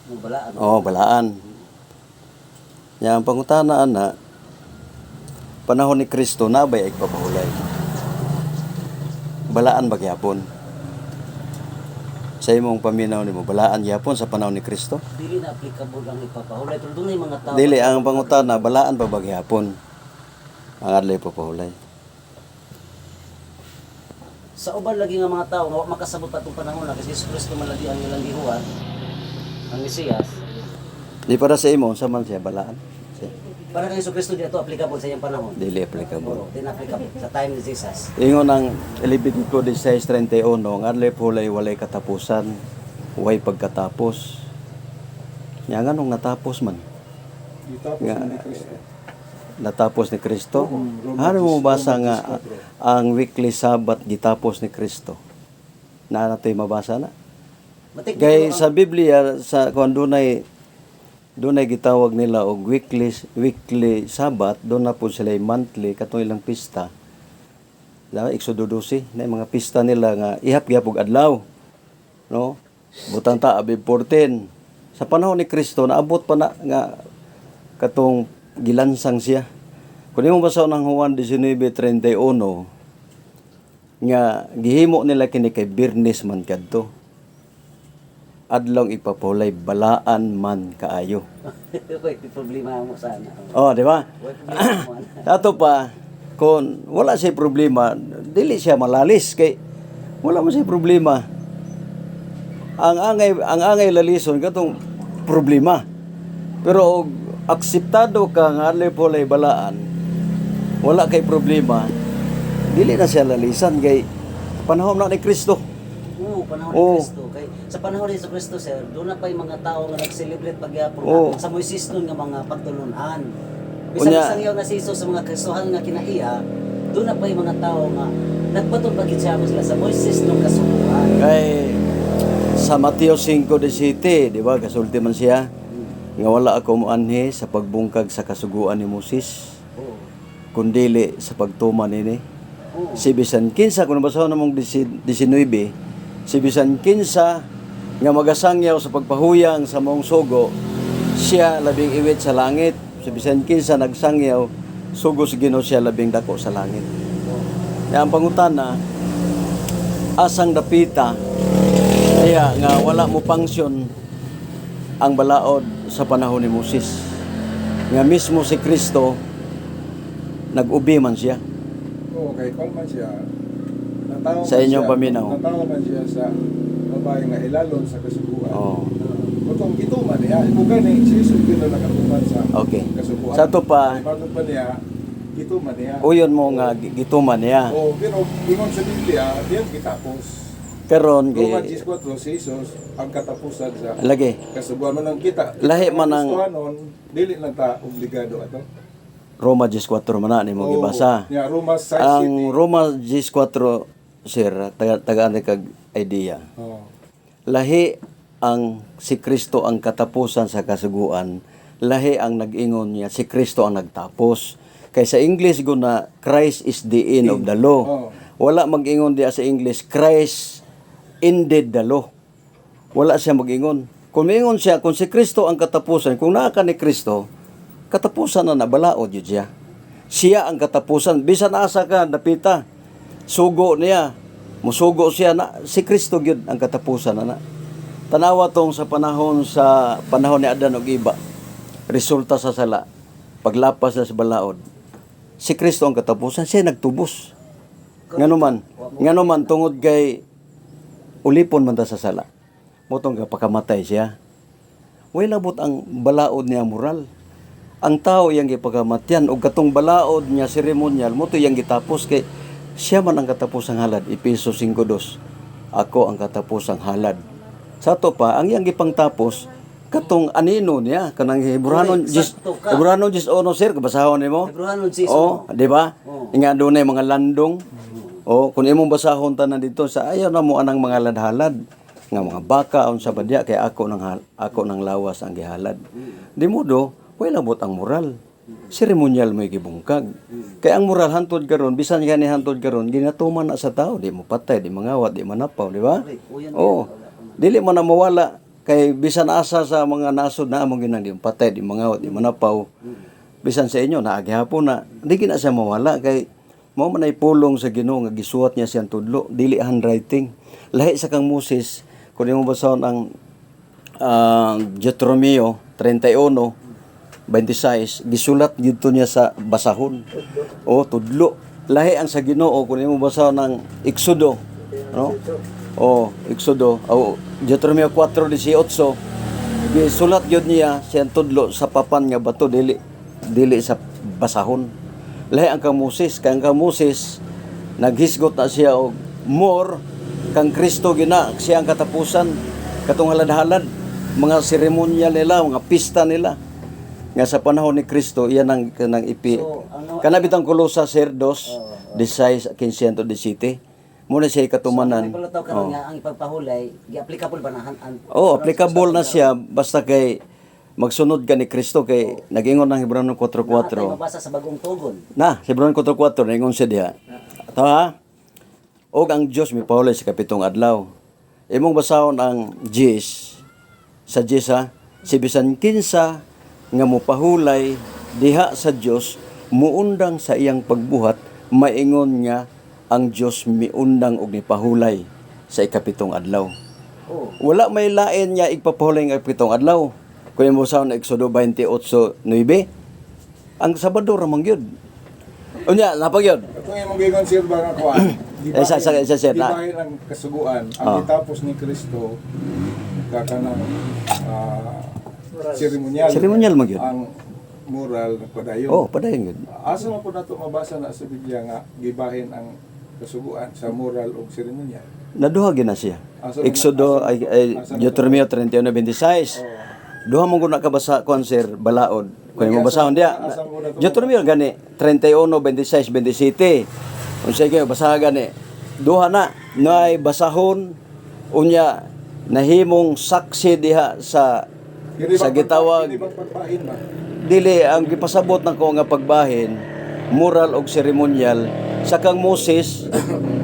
Mo balaan. Oh, balaan. Ya, ang pangutana ana, panahon ni Kristo na bay igpapahulay? Balaan ba gyapon? Sa imong paminaw nimo, balaan gyapon sa panahon ni Kristo? Dili na applicable ang ipapahulay pero dunay mga tao. Dili, ang pangutana, balaan pa ba gyapon ang adlaw ipapahulay? Sa uban lagi nga mga tao nga wa makasabot atong panahon na kasi Jesus Kristo man lagi ang ilang gihuwat, ang Mesiyas. Di para sa imo, unsa man siya balaan? Siya. Para kay Jesus Kristo di ato applicable sa iyang panahon. Dili applicable. Oo, di na applicable sa time ni Jesus. Ingon ang Levitico 16:31, ang adlaw ipahulay walay katapusan, way pagkatapos. Nya nganong natapos man? Gitapos Nga. man ni Kristo. Natapos ni Kristo? Roma Ano mo basa Roma nga 14. ang weekly Sabbath gitapos ni Kristo? Na nato'y mabasa na. Matik Kay sa Biblia, sa kung dunay dunay gitawag nila og weekly weekly Sabbath, doon na po sila monthly katong ilang pista. Lawa Exodo 12 na yung mga pista nila nga ihap gyapog adlaw. No? Butang ta Abib 14. Sa panahon ni Kristo naabot pa na nga katong gilansang siya. Kung imo basahon ang Juan 19:31 nga gihimo nila kini kay Birnes man kadto. Adlong ipapulay, balaan man kaayo. Uy, problema mo sana. Oh, di ba? Uy, problema mo ana. Ato pa, kung wala siya problema, dili siya malalis kay wala mo siya problema. Ang angay lalison katong problema. Pero og akseptado ka nga adlaw pulay balaan, wala kay problema, dili na siya lalisan kay panahon na ni Kristo. Oo, panahon ni Oo. Kristo. Kay sa panahon ni Jesu Kristo, sir, doon na pa yung mga tao nga nag-celebrate pagyapon Oo. sa Moises nun nga mga pagtulunan. Bisan Unya. isang yaw na si Jesus sa mga Kristohan nga kinaiya, doon na pa yung mga tao nga nagpatong pagit siya sila sa Moises nung kasubuan. Kay sa Mateo 5:17, di ba? Kasulti man siya nga wala ako moanhi sa pagbungkag sa kasuguan ni Moses, Oo. kundili sa pagtuman nini. Oo. Si bisan kinsa, kung nabasahon namong 19, si bisan kinsa nga magasangyaw sa pagpahuyang sa maong sugo, siya labing iwit sa langit. Si bisan kinsa nagsangyaw, sugo sa Ginoo, siya labing dako sa langit. Kaya ang pangutana, asang dapita kaya nga wala mo pangsyon ang balaod sa panahon ni Moses, nga mismo si Kristo nag-ubi man siya? Oo, kay kwan man siya. Natawo Sa man inyong siya- paminaw. Natawo man siya sa babae nga ilalon sa kasuguan. Oo. Kutong gituman niya, kung gani, si Jesus yun na nakatuman sa kasuguan. Sa ato pa, Ay, matod pa niya, gituman niya. uyon mo nga gituman niya. Oo, pero ingon sa Biblia, diyan gitapos. Karon Roma gi 14, si Jesus ang katapusan sa lagi. kasuguan man ang kita. Lahi man ang- Kristohanon, dili lang ta obligado ato. Roma 14 man na nimo Oo. gibasa. Yeah, Roma 6. Ang Roma 14, sir, taga tagaan kag idea. Oo. Lahi ang si Kristo ang katapusan sa kasuguan, lahi ang nag-ingon niya si Kristo ang nagtapos. Kay sa English guna, "Christ is the end of the law." Oo. Wala mag-ingon diya sa English, "Christ ended the law." Wala siya mag-ingon. Kung miingon siya, kung si Kristo ang katapusan, kung naa ka ni Kristo, katapusan na nabalaod yun siya. Siya ang katapusan. Bisan asa ka, napita. Sugo niya. Musugo siya na. Si Kristo gyud ang katapusan na na. Tanawa tong sa panahon ni Adan ug Iba. Resulta sa sala. Paglapas na sa balaod. Si Kristo ang katapusan, siya nagtubos. Ngano man tungod kay ulipon man ta sa sala. Motong pakamatay siya. Way labot ang balaod niya moral. Ang tao iyang gipakamatyan og katong balaod niya seremonyal mo to iyang gitapos kay siya man ang katapusang halad, Epeso 5:2. Ako ang katapusang halad. Sa ato pa ang iyang gipangtapos katong anino niya kanang Hebranon Correct, jis sakto ka. Hebranon 10:1, sir, basahon nimo. Hebranon 10:1. Oh, di ba? Oo. Nga dunay mga landong. Oh, kung imong basahon tanan dito sa ayaw na mo anang mga ladhalad nga mga baka unsa ba diya kay ako ng lawas ang gihalad. Di mo do, way labot ang moral. Seremonyal mo gibungkag. Kay ang moral hantod karon, bisan gani hantod karon, ginatuman na sa tao, di mo patay, di mangawat, di manapaw, di ba? Correct. Uyan Oh, dili man na mawala. Kay bisan asa sa mga nasod na among ginang di patay, di mangawat, di manapaw. Bisan sa inyo naa gihapon na di gina siya mawala kay mao man ay pulong sa Ginoo nga gisuwat niya siyang tudlo, dili handwriting. Lahi sa kang Moses, kung imo basahon ang Deuteronomio 31:26, gisulat didto niya sa basahon. O tudlo. Lahi ang sa Ginoo kung imo basahon ang Exodo, no? O Exodo, o Deuteronomio 4:18, gisulat gyud niya siyang tudlo sa papan nga bato, dili dili sa basahon. Lahi ang kang Moses, kay ang kang Moses naghisgot na siya og more kang Kristo gina siya ang katapusan, katong halad-halad, mga seremonya nila, mga pista nila nga sa panahon ni Kristo iyan ang kanang ipi So, ano- kana bitang Kolosas sir 2 16 15 17 mo na siya katumanan. So, may palutaw karon nga ang ipagpahulay, gi-applicable ba na Oh, applicable na siya basta kay magsunod ka ni Kristo kay nagingon ang Hebreo 4:4. 4:4. Mabasa sa Bagong Tugon. Na, sa Hebreo 4:4 nagingon siya diha. Ito ha. Og ang Dios mipahulay sa kapitong adlaw. Imong basahon ang Jis sa Jis ha, si bisan kinsa nga mopahulay diha sa Dios muundang sa iyang pagbuhat, maingon nga ang Dios miundang og nipahulay sa ikapitong adlaw. Oh. Wala may lain niya igpapahulay ng pitong adlaw. Kung mo sa Exodo 28:9, ang Sabado ra man gyud. Unya, napag yun. Katong imong giingon sir ba nga kuan? Eh, sa- sir, na- Gibahin ang kasuguan ang Ah. gitapos ni Kristo kakanang seremonyal. Seremonyal man gyud. Ang moral nagpadayon. Oh, padayon gyud. Asa man po nato mabasa na sa Biblia nga gibahin ang kasuguan sa moral o seremonyal? Naduha gyud na siya. Asa man- Exodo asa ay, man- ay asa man- Deuteronomio 31:26. Duha mo guna kabasa kuan sir balaod. Kung mo Asa- basahon diha. asa mo na to? Deuteronomio gani 31 26 27. Unsay kayo basaha gani. Duha na naay basahon, unya nahimong saksi diha sa Kini sa bang gitawag Kini bang pagbahin ba? Dili, ang gipasabot nako nga pagbahin moral og seremonyal sa kang Moses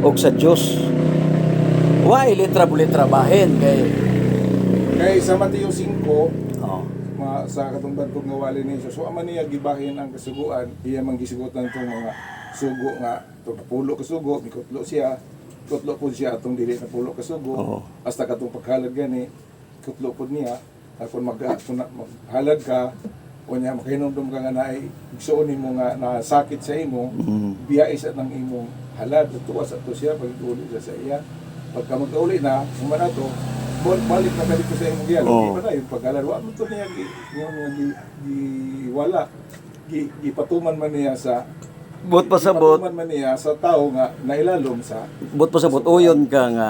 og sa Dios. Why litra bulitra bahin kay Kay sa Mateo 5 oh. ma, sa katong bantog nga wali ni Jesus, wa man niya gibahin ang kasuguan, iya man gisigutan tong mga sugo nga itong napulo ka sugo, mikutlo siya, kutlo pud siya atong dili napulo ka sugo, Oo. hasta katong paghalad gani, kutlo pud niya, kung mag kung maghalad ka, unya makahinumdum ka nga naay igsuon nimo nga nasakit sa imo, biya isa ng imong halad, tuwa sa to siya pag uli siya sa iya. Pagka magkauli na, human ato, balik na ka dito sa imong giya. Oo. Di ba na yung paghalad? Wa man to niya gi, niya niya gi, giwala. Gi, gipatuman man niya sa Buot pasabot, gipatuman man niya sa tao nga nailalom sa buot pasabot uyon ka nga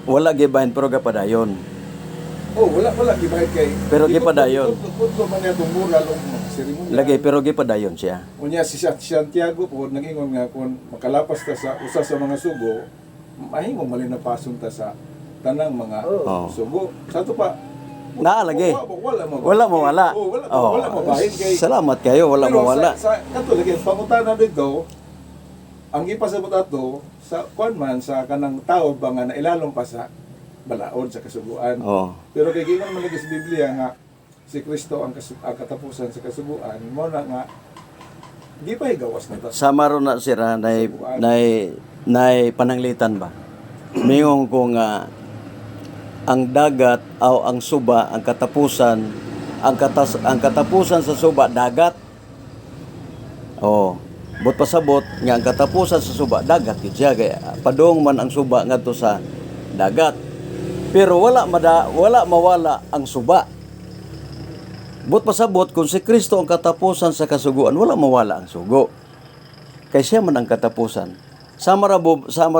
wala gibahin pero gapadayon. Oh, wala wala gibahit kay Pero gipadayon. Kutlo man niya itong moral o mga seremonya. Lagi pero gipadayon siya. Unya si Santiago po nagingon nga kung makalapas ta sa usa sa mga sugo, mahimong malinapason ta sa tanang mga Oo. sugo. Sa ato pa Naa lagi. Wala mo. Wala mo wala. Oh, wala, Oh, wala mo bahin kay Salamat kayo, wala Pero mo wala. Sa kato lagi pangutana dito, ang gipasabot ato sa kuan man sa kanang tao ba nga nailalom pa sa balaod sa kasuguan. Oh. Pero kay giingon man lagi sa Biblia nga si Kristo ang, ang katapusan sa kasuguan, mo na nga di pa higawas na ta. Sama ron na sira nay nay nay pananglitan ba. Mingong ko nga ang dagat o ang suba ang katapusan, ang katapusan sa suba dagat. Oh, but pasabot nga ang katapusan sa suba dagat gyud siya kay padung man ang suba ngadto sa dagat. Pero wala mawala ang suba. But pasabot kung si Kristo ang katapusan sa kasuguan, wala mawala ang sugo. Kay siya man ang katapusan. Sama ra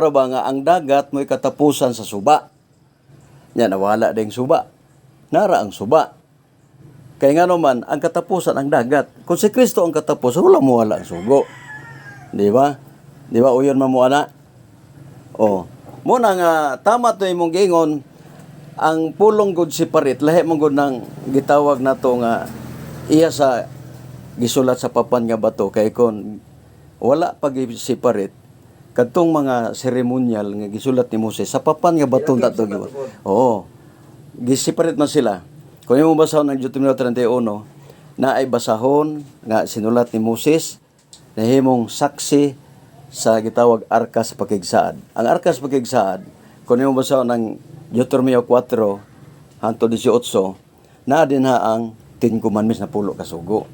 ba nga ang dagat mo'y katapusan sa suba. Nya nawala ding suba. Nara ang suba. Kay nga naman, ang katapusan ang dagat. Kung si Kristo ang katapusan, wala mawala ang sugo. Di ba? Di ba uyon man mo ana? Oh. Mo na nga tama to imong giingon ang pulong god si Parit lahi man gud nang gitawag nato nga iya sa gisulat sa papan nga bato kay kon wala pag si Parit kadtong mga seremonyal nga gisulat ni Moses sa papan nga bato ta to giwa. Oo. Giseparate man sila. Kung imo basahon ang Deuteronomio 31, na ay basahon nga sinulat ni Moses nahimong saksi sa gitawag arka sa pakigsaad. Ang arka sa pakigsaad, kung imo basahon ang Deuteronomio 4 hangtod 18, naa din ha ang Ten Commandments na pulo ka sugo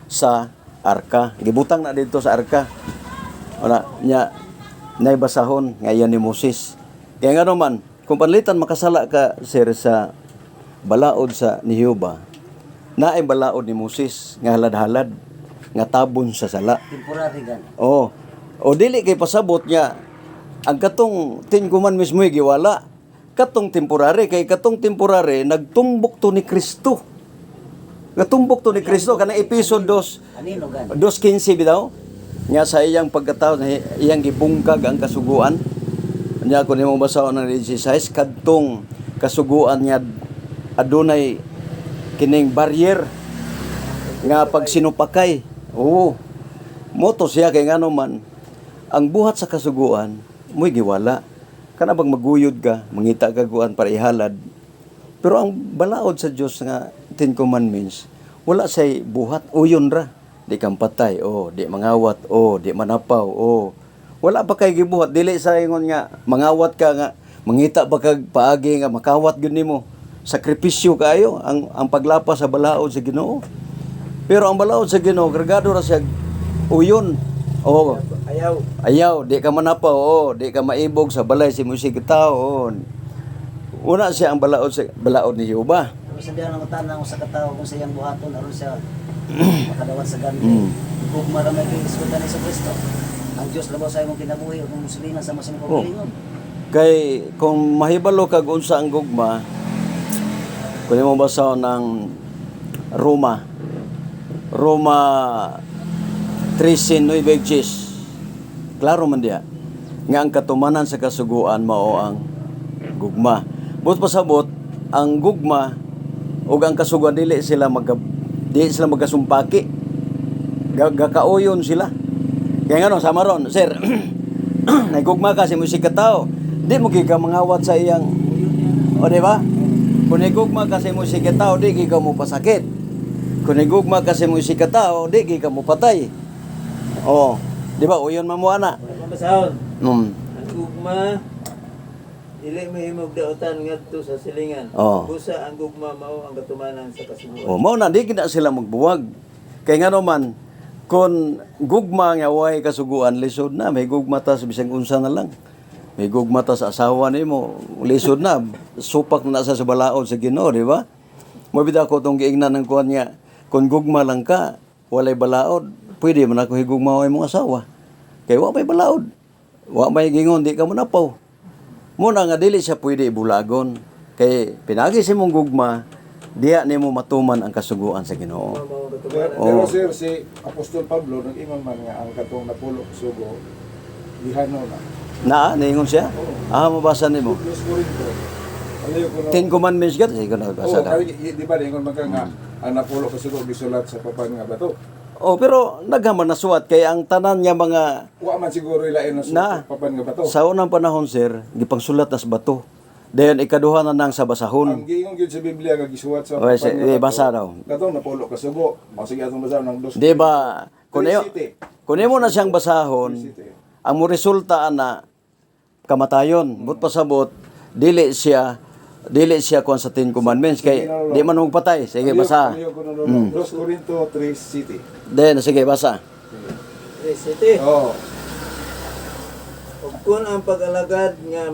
sa arka. Gibutang na dito sa arka. Wala nya nay basahon nga iyan ni Moses. Kaya nga naman, kung panlitan makasala ka, sir, sa balaod sa ni Jehova, naay balaod ni Moses nga halad-halad nga tabon sa sala. Temporary gani. Oh. O dili kay pasabot niya ang katong Ten Commandments mo giwala. Katong temporary kay katong temporary nagtumbok to ni Kristo. Natumbok to ni Kristo kanang episode 2 Anino gani? 2:15 bitaw nga sa iyang pagkatao na iyang gibungkag ang kasuguan niya. Kun imong basahon ang 16, kadtong kasuguan nga adunay kining barrier nga pag sinupakay, oo, moto siya. Kay ngano man ang buhat sa kasuguan mo'y giwala kana bang maguyod ka, mangita ka guan para ihalad, pero ang balaod sa Dios nga Ten Commandments wala say buhat, uyon ra. Di kang patay, oh, di mangawat, oh, di manapaw, oh. Wala pa kay gibuhat, dili sa ingon nga mangawat ka nga mangita pa kag paagi nga makawat gyud nimo. Sakripisyo kaayo ang paglapas sa balaod sa Ginoo. Pero ang balaod sa Ginoo, kargado ra siya uyon. Oh, Ayaw. ayaw, di ka manapaw, oh, di ka maibog sa balay si musig tao. Oh. Una siya ang balaod sa balaod ni Jehova. Pero sa diyan ang tanang sa katao kung sa iyang buhaton aron siya makadawat sa ganti. Gugma ra may kay ni sa Kristo. Ang Dios labaw sa imong kinabuhi ug musliman sa masing Oh. kaugalingon. Kay kung mahibalo kag unsa ang gugma, kung imo basahon ng Roma, Roma 13:9, klaro man diya nga ang katumanan sa kasuguan mao ang gugma. But pasabot, ang gugma ug ang kasuguan dili sila magkasumpaki. Gakauyon sila. Kaya nga no, sama ron, sir, nagugma ka sa musik tao, di mo gid ka mangawat sa iyang, o di ba? Kung nagugma ka sa musik tao, di gid ka mo pasakit. Kung nagugma ka sa musik tao, di gid ka mo patay. O, di ba? Uyon man mo ana. Wala pang basahon. Ang gugma dili mahimog daotan ngadto sa silingan. Oo. Busa ang gugma mao ang katumanan sa kasuguan. O, mao na, di gid na sila magbuwag. Kay nga naman, kung gugma nga way kasuguan, lisod na. May gugma ta sa bisag unsa na lang. May gugma ta sa asawa nimo, lisod na. Supak na sa balaod sa Ginoo, di ba? Mabida ko tong giingnan ng kuan niya, kung gugma lang ka, walay balaod, pwede man ako higugma imong asawa. Kay wa may balaod. Wa may gingon, di ka mo napaw. Muna nga dili siya pwede ibulagon. Kay pinagi sa imong gugma, diya nimo matuman ang kasuguan sa Ginoo. Mao ang Pero, katumanan. pero sir, si Apostol Pablo nag-ingon man nga ang katong napulo sugo gihano na. Naa, niingon siya? Ah, mabasa nimo. Dos Corinto. Alayo ko na. Ten Commandments ka, sige na basa Oo, ka. kaya di ba ingon man ka nga ang napulo ka sugo gisulat sa papan nga bato. Oh, pero naghaman na suwat kay ang tanan niya mga Wa man siguro ilain na Na. sulat sa papan nga bato. Sa unang panahon, sir, gipangsulat nas bato. Then ikaduha na nang sa Ang basahon. giingon gyud sa Biblia nga gisuwat sa Okay, papan nga eh, bato. basa daw. Katong napulo ka sugo. O sige, atong basahon ng dos. Di ba? Kung Three iyo, city. kung imo na siyang basahon, Three city. ang mo resulta ana kamatayon. But pasabot, dili siya kuan sa Ten Commandments kay Sige, di man magpatay. Sige, basa. Ayaw ko na Dos Corinto 3 City. Then sige, basa. City. Oh. Ug kun ang pag-alagad nga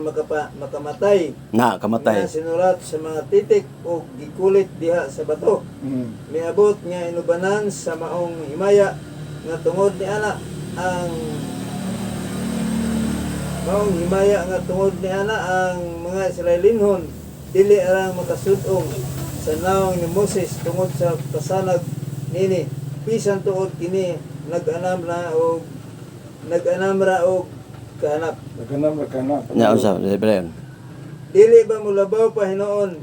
makamatay Na, kamatay. nga sinulat sa mga titik o gikulit diha sa bato. Miabot nga inubanan sa maong himaya nga tungod ni ana ang maong himaya nga tungod ni ana ang mga Israelinhon dili arang makasud-ong sa nawong ni Moses tungod sa kasanag nini, bisan tuod kini nag-anam ra og kahanap. Naghanam naghanap. Nya unsa, di ba yun? Dili ba mulabaw pa hinuon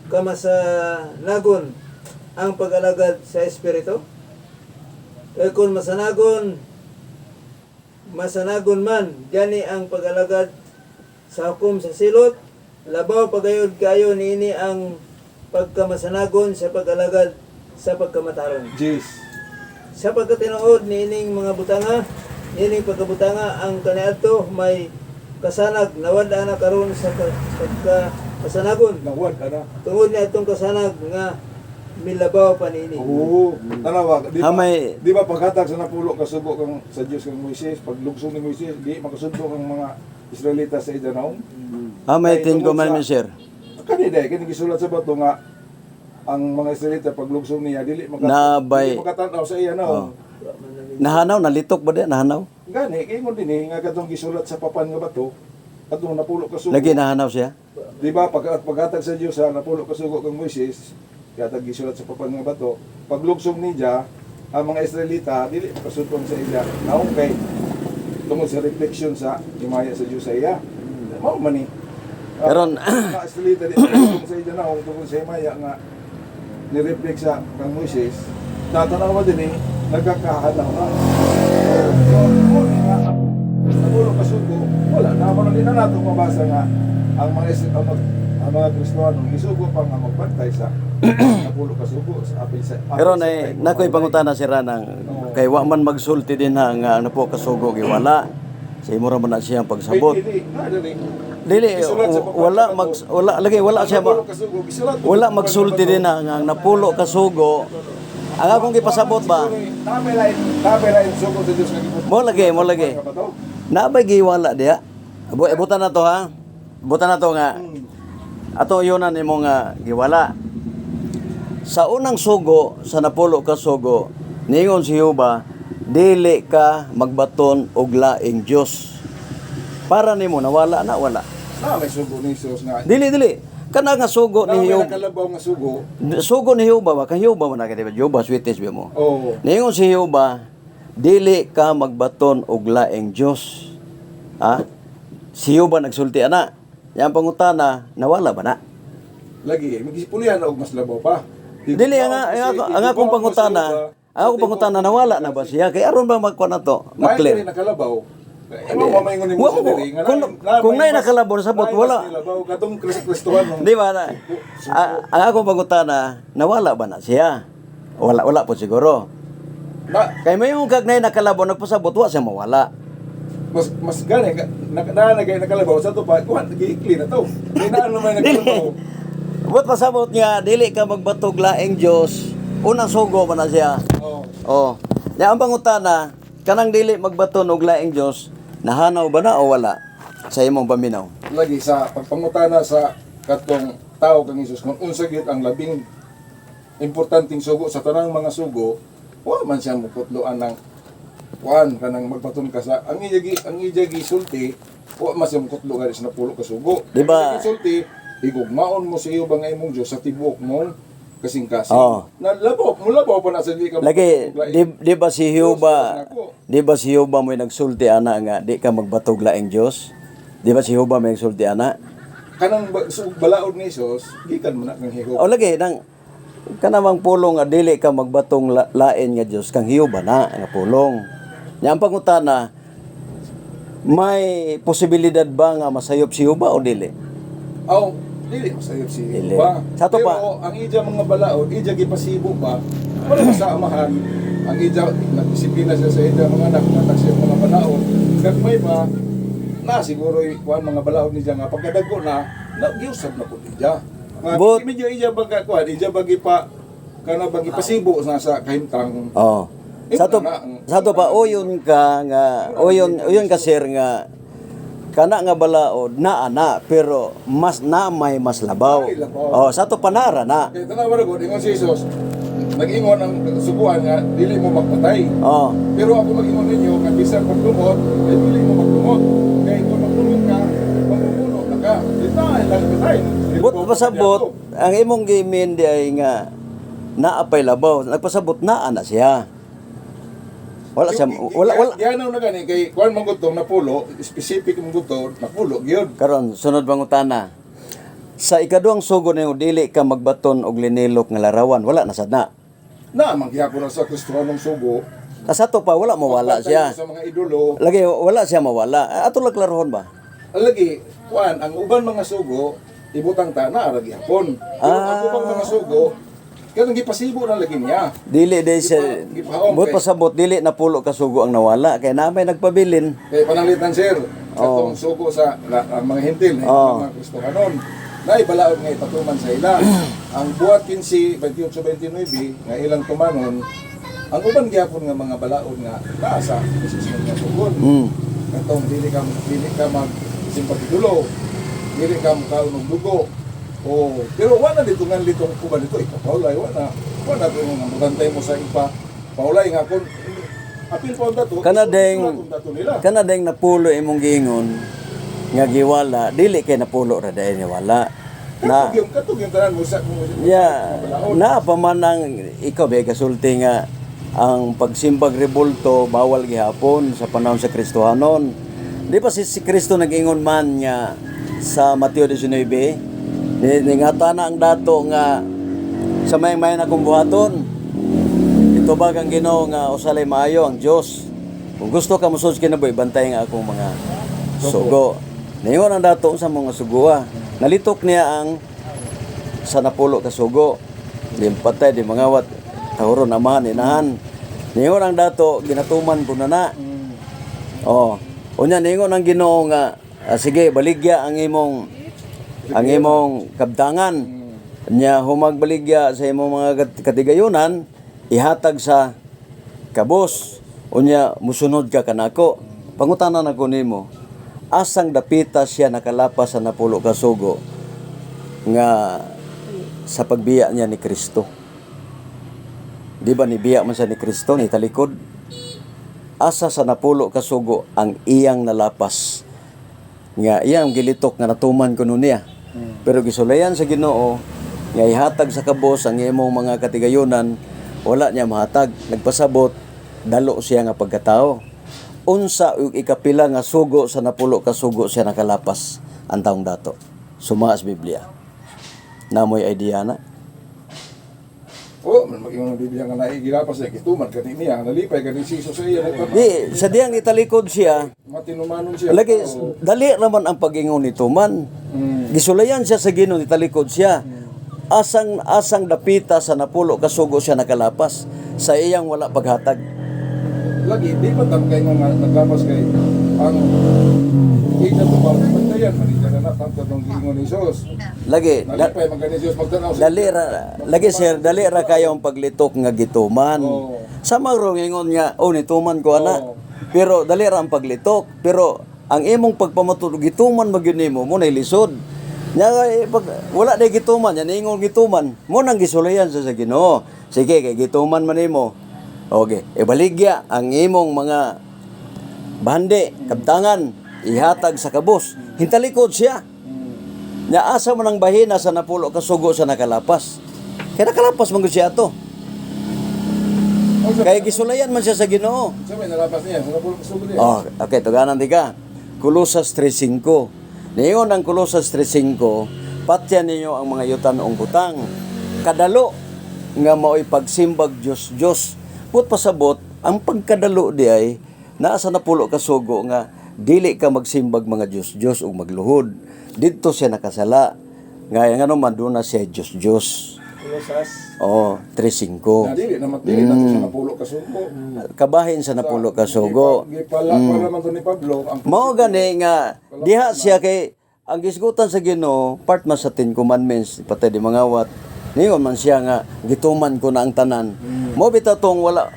kamasanagon ang pag-alagad sa espiritu? Kay kung masanagon man gani ang pag-alagad sa hukom sa silot, Labaw pagayod kayo niini ang pagkamasanagon sa pag-alagad sa pagkamatarong. Jeez. Sa pagkatinuod niining mga butanga, niining pagkabutanga ang kaniadto may kasanag nawad na karon sa pagkasanagon. Nawad ana. Tungod ni atong kasanag nga milabaw pa niini. Oo. Tanawa, di ba? Hamay- Di ba paghatag sa napulo kasugo kang sa Dios kang Moises, paglugsong ni Moises, di makasundo kang mga Israelita sa Idanaw. May Kay Ten tungod sa- Commandments, sir. Kani dai kini gisulat sa bato nga ang mga Israelita paglugsong niya dili maka Nabay- dili makatan-aw sa iya Oh. naong. Nahanaw, nalitok ba di? Nahanaw? Gani ingon dinhi nga katong gisulat sa papan nga bato katong napulo kasugo. Lagi nahanaw siya. Di ba paghatag sa Dios sa napulo kasugo kang Moises, yatag gisulat sa papan nga bato, paglugsong niya ang mga Israelita dili makasutong sa iya naong kay tungod sa reflection sa himaya sa Dios sa iya. Mao man ni. Mga Israelita di makasutong sa iya naong tungod sa himaya nga ni-reflect sa kang Moises, natanawa din eh, nagkakahanaw na. So, mo ni nga, napulo kasugo, wala na ako na na nato mabasa nga ang mga ang mga Kristiyano gisugo pa nga magbantay sa napulo kasugo sa apil sa apil Pero sa na kay nakoy pangutana si Ranang kay wa man magsulti din ha nga ano po kasugo giwala. Sa imo ra man na siyang pagsabot. Ay, dili, na, dili. Dili Gisulat sa papan wala nga mag bato. wala lagi wala Ang siya ma, napulo kasugo, gisulat po wala sa papan nga magsulti bato. din ha nga ang napulo kasugo. Ang akong gipasabot ba? Nami lain sugo sa Dios nga gipos. Mo lagi, mo lagi. Nga bato. Nabay giwala diha. Butan na to ha. Butan na to nga. Ato yunan nimo nga giwala. Sa unang sugo, sa napulo ka sugo, ningon si Juba, dili ka magbaton og laing Dios. Para nimo nawala na wala. Na may sugo ni Jesus nga. Dili dili. Kana nga sugo Na ni may Juba. nakalabaw nga sugo. Sugo ni Juba ba? Kay Juba man na kay Juba sweetest ba mo? Oh. Ningon si Juba, dili ka magbaton og laing Dios. Ha? Si Juba nagsulti ana. Yang pangutana, nawala ba na? Lagi, magisipulihan na og mas labaw pa. Dili ang akong pangutana, ang akong pangutana nawala na ba siya? Kay aron ba magkuan na to? Maklir. Maklir. Nakalabaw. Eh, mo maingon nimo Wa sa mo- diri nga kung naay nakalabaw, sabot, naay wala. mas nilabaw katong Kristohan. Di ba na? Ang akong pangutana, nawala ba na siya? Wala wala po siguro. Na Kay may yung kag nay nakalabaw nagpasabot wa siya mawala. mas mas gani ka na na na nakalabaw sa to pa kuan giikli na to. Di na ano may nakalabaw. But pasabot niya, dili ka magbatog laing Dios. Unang sugo man na siya. Oh. Oh. Nya ang pangutana, kanang dili magbaton og laing Dios, nahanaw ba na o wala sa imong paminaw? Lagi sa pagpangutana sa katong tao kang Hesus kung unsa gyud ang labing importanteng sugo sa tanang mga sugo, wa man siya muputloan ng kuan kanang magbaton ka sa ang iya gisulti, wa man siya mukutlo ka sa napulo ka sugo. Di ba? Ang iya gisulti, higugmaon mo sa iyo bang imong Dios sa tibuok mong kasing-kasing. Oo. Na labaw, mulabaw pa na sa di ka Lagi, maglaing. di ba si Jehovah, Diyos, nako. di ba si Jehovah mo'y nagsulti ana nga di ka magbatog laing Dios? Di ba si Jehovah may nagsulti ana? Kanang balaod ni Hesus, gikan man na kang higog. O lagi nang kanamang pulong nga dili ka magbatong lain nga Dios kang Jehovah na nga pulong. Nya ang pangutana, may posibilidad ba nga masayop si Jehovah o dili? Aw, dili masayop si Dili. Jehovah. Sa ato Pero pa. ang ija mga balaod, ija gipasibo pa, wala sa amahan. Ang ija, nagdisiplina siya sa ija mga anak, natag siya mga balaod. Gagmay pa, na siguro kuan mga balaod niya nga pagkadago na, na giusab na pud ija. Nga medyo ija baga kuan, ija bagi pa kana bagi pasibo na sa kahimtang. Oh. Sa to pa uyon ka nga uyon uyon ka sir nga kana nga balaod naa na pero mas na may mas labaw. May labaw. Oh, sa to panara na. Kaya tanawa na gud, ingon si Jesus, nag-ingon ang suguan nga dili mo magpatay. Oh. Pero ako mag-ingon ninyo, nga bisan pagdumot, ay dili mo magdumot. Kaya kung magdumot ka, magugulo na ka. Di na, lang patay. But pasabot ang imong gimin di ay nga naa pay labaw. Nagpasabot naa na siya. Wala siya wala wala Gihanaw na gani, kay kuan man gud tong napulo, specific man gud to, napulo, gyud. Karon sunod pangutana. Sa ikaduhang sugo nimo dili ka magbaton og linilok nga larawan, wala na sad na. Na, manggihapon na sa Kristohanong sugo. Sa to pa wala mawala Pagpantay siya. mo sa mga idolo, Lagi wala siya mawala. Ato lang klarohon ba? lagi, kuan, ang uban mga sugo, Ibutang ta na ara gihapon. Pero ang ubang mga sugo kanang gipasibo na lagi niya. Dili day siya Gipahaom but kay- pasabot dili na pulo ka sugo ang nawala kay na may nagpabilin. Kay pananglitan, sir, sa tong sugo sa ang mga Hentil, na mga Kristohanon, na ibalaod nga ipatuman sa ila. Ang buhat 15, 28, 29 nga ilang tumanon, ang uban gihapon nga mga balaod nga naa sa Jesus nga sugon. Katong dili ka mag simpatidulo, dili ka mukaon og dugo. Oh, pero wala dito nga litong uban dito ipapaulay, wala. Wala to nga mabantay mo sa ipa paulay nga kun apil pa ang dato. Kana deng isulat ang dato nila. kana deng napulo imong giingon nga giwala dili kay napulo ra dahil niwala. Na Katog yung katog yung tanan mo sa kung yeah, na pa man ang ikaw ba kasulti nga ang pagsimbag rebulto bawal gihapon sa panahon sa Kristohanon. Di ba si Kristo nag-ingon man nga sa Mateo 19 ni na ang dato nga sa may na akong buhaton. Itubag ang Ginoo nga usalay maayo ang Dios. Kung gusto ka mosulod sa kinabuhi, bantay nga akong mga sugo. Ningon ang dato sa mga sugoa. Nalitok niya ang sa napulo ka sugo. Di patay, di mangawat. Tahuron, amahan, inahan. Ningon ang dato, ginatuman ko na na. Oh. Unya ningon ang Ginoo nga ah, sige baligya ang imong kabtangan. Nya humagbaligya sa imong mga katigayunan, ihatag sa kabos. Unya musunod ka kanako. Pangutana na ko nimo. Asang dapita siya nakalapas sa napulo ka sugo nga sa pagbiya niya ni Kristo? Di ba nibiya man siya ni Kristo ni talikod? Asa sa napulo ka sugo ang iyang nalapas nga iyang gilitok nga natuman kuno niya? Pero gisulayan sa Ginoo nga ihatag sa kabos ang imong mga katigayunan, wala niya mahatag. Nagpasabot dalo siya nga pagkatao. Unsa ug ikapila nga sugo sa napulo ka sugo siya nakalapas ang taong dato? Sumaa sa Biblia. Namoy idea na. Oh, man mag-ingon ang Biblia nga naigilapas sa gituman kani niya, nalipay kani si Jesus sa iya nagtama. Di sa diyang italikod siya. Matinumanon siya. Lagi, Oo. dali naman ang pag-ingon nito man. Gisulayan siya sa Ginoo, nitalikod siya. Asang asang dapita sa napulo kasugo siya nakalapas sa iyang wala paghatag? Lagi di pa tam kay nga naglapas kay ang ina to ba bantayan man na na tanto tong giingon ni Jesus. Lagi Nalipay man kani Jesus magtanaw sa dali ra lagi, sir, dali ra kayo ang paglitok nga gituman. Oo. Sa mga ingon nga, "Oh, nituman ko ana." Oo. Pero dali ra ang paglitok, pero ang imong pagpamatulog gituman magyud nimo mo nay lisod. Nya kay pag wala day gituman, yan ingon gituman, mo nang gisulayan sa Ginoo. Sige kay gituman man nimo. Okay, ibaligya ang imong mga bande, kabtangan, ihatag sa kabos. Hintalikod siya. Nya asa man ang bahina sa napulo ka sugo sa nakalapas? Kaya nakalapas man gud siya ato. Oh, Kaya gisulayan man siya sa Ginoo. sa may nalapas niya sa napulo ka sugo niya. Oh, okay, tuganan di ka. Kolosas 3:5. Niyon ang Kolosas 3:5, patyan ninyo ang mga yutan ong butang. Kadalo nga mao'y pagsimbag Dios Dios. Put pasabot, ang pagkadalo di ay naa sa napulo ka sugo nga dili ka magsimbag mga Dios Dios ug magluhod. Didto siya nakasala. Nga ngano man doon na siya Dios Dios. Kolosas. Oh, 3:5. Na dili na dili na to sa napulo ka sugo. Kabahin sa napulo ka sugo. Gipala pa naman to ni Pablo ang Mao gani nga diha siya kay ang gisgutan sa Ginoo part man sa Ten Commandments, patay di mangawat. Ningon man siya nga gituman ko na ang tanan. Mo bitaw tong wala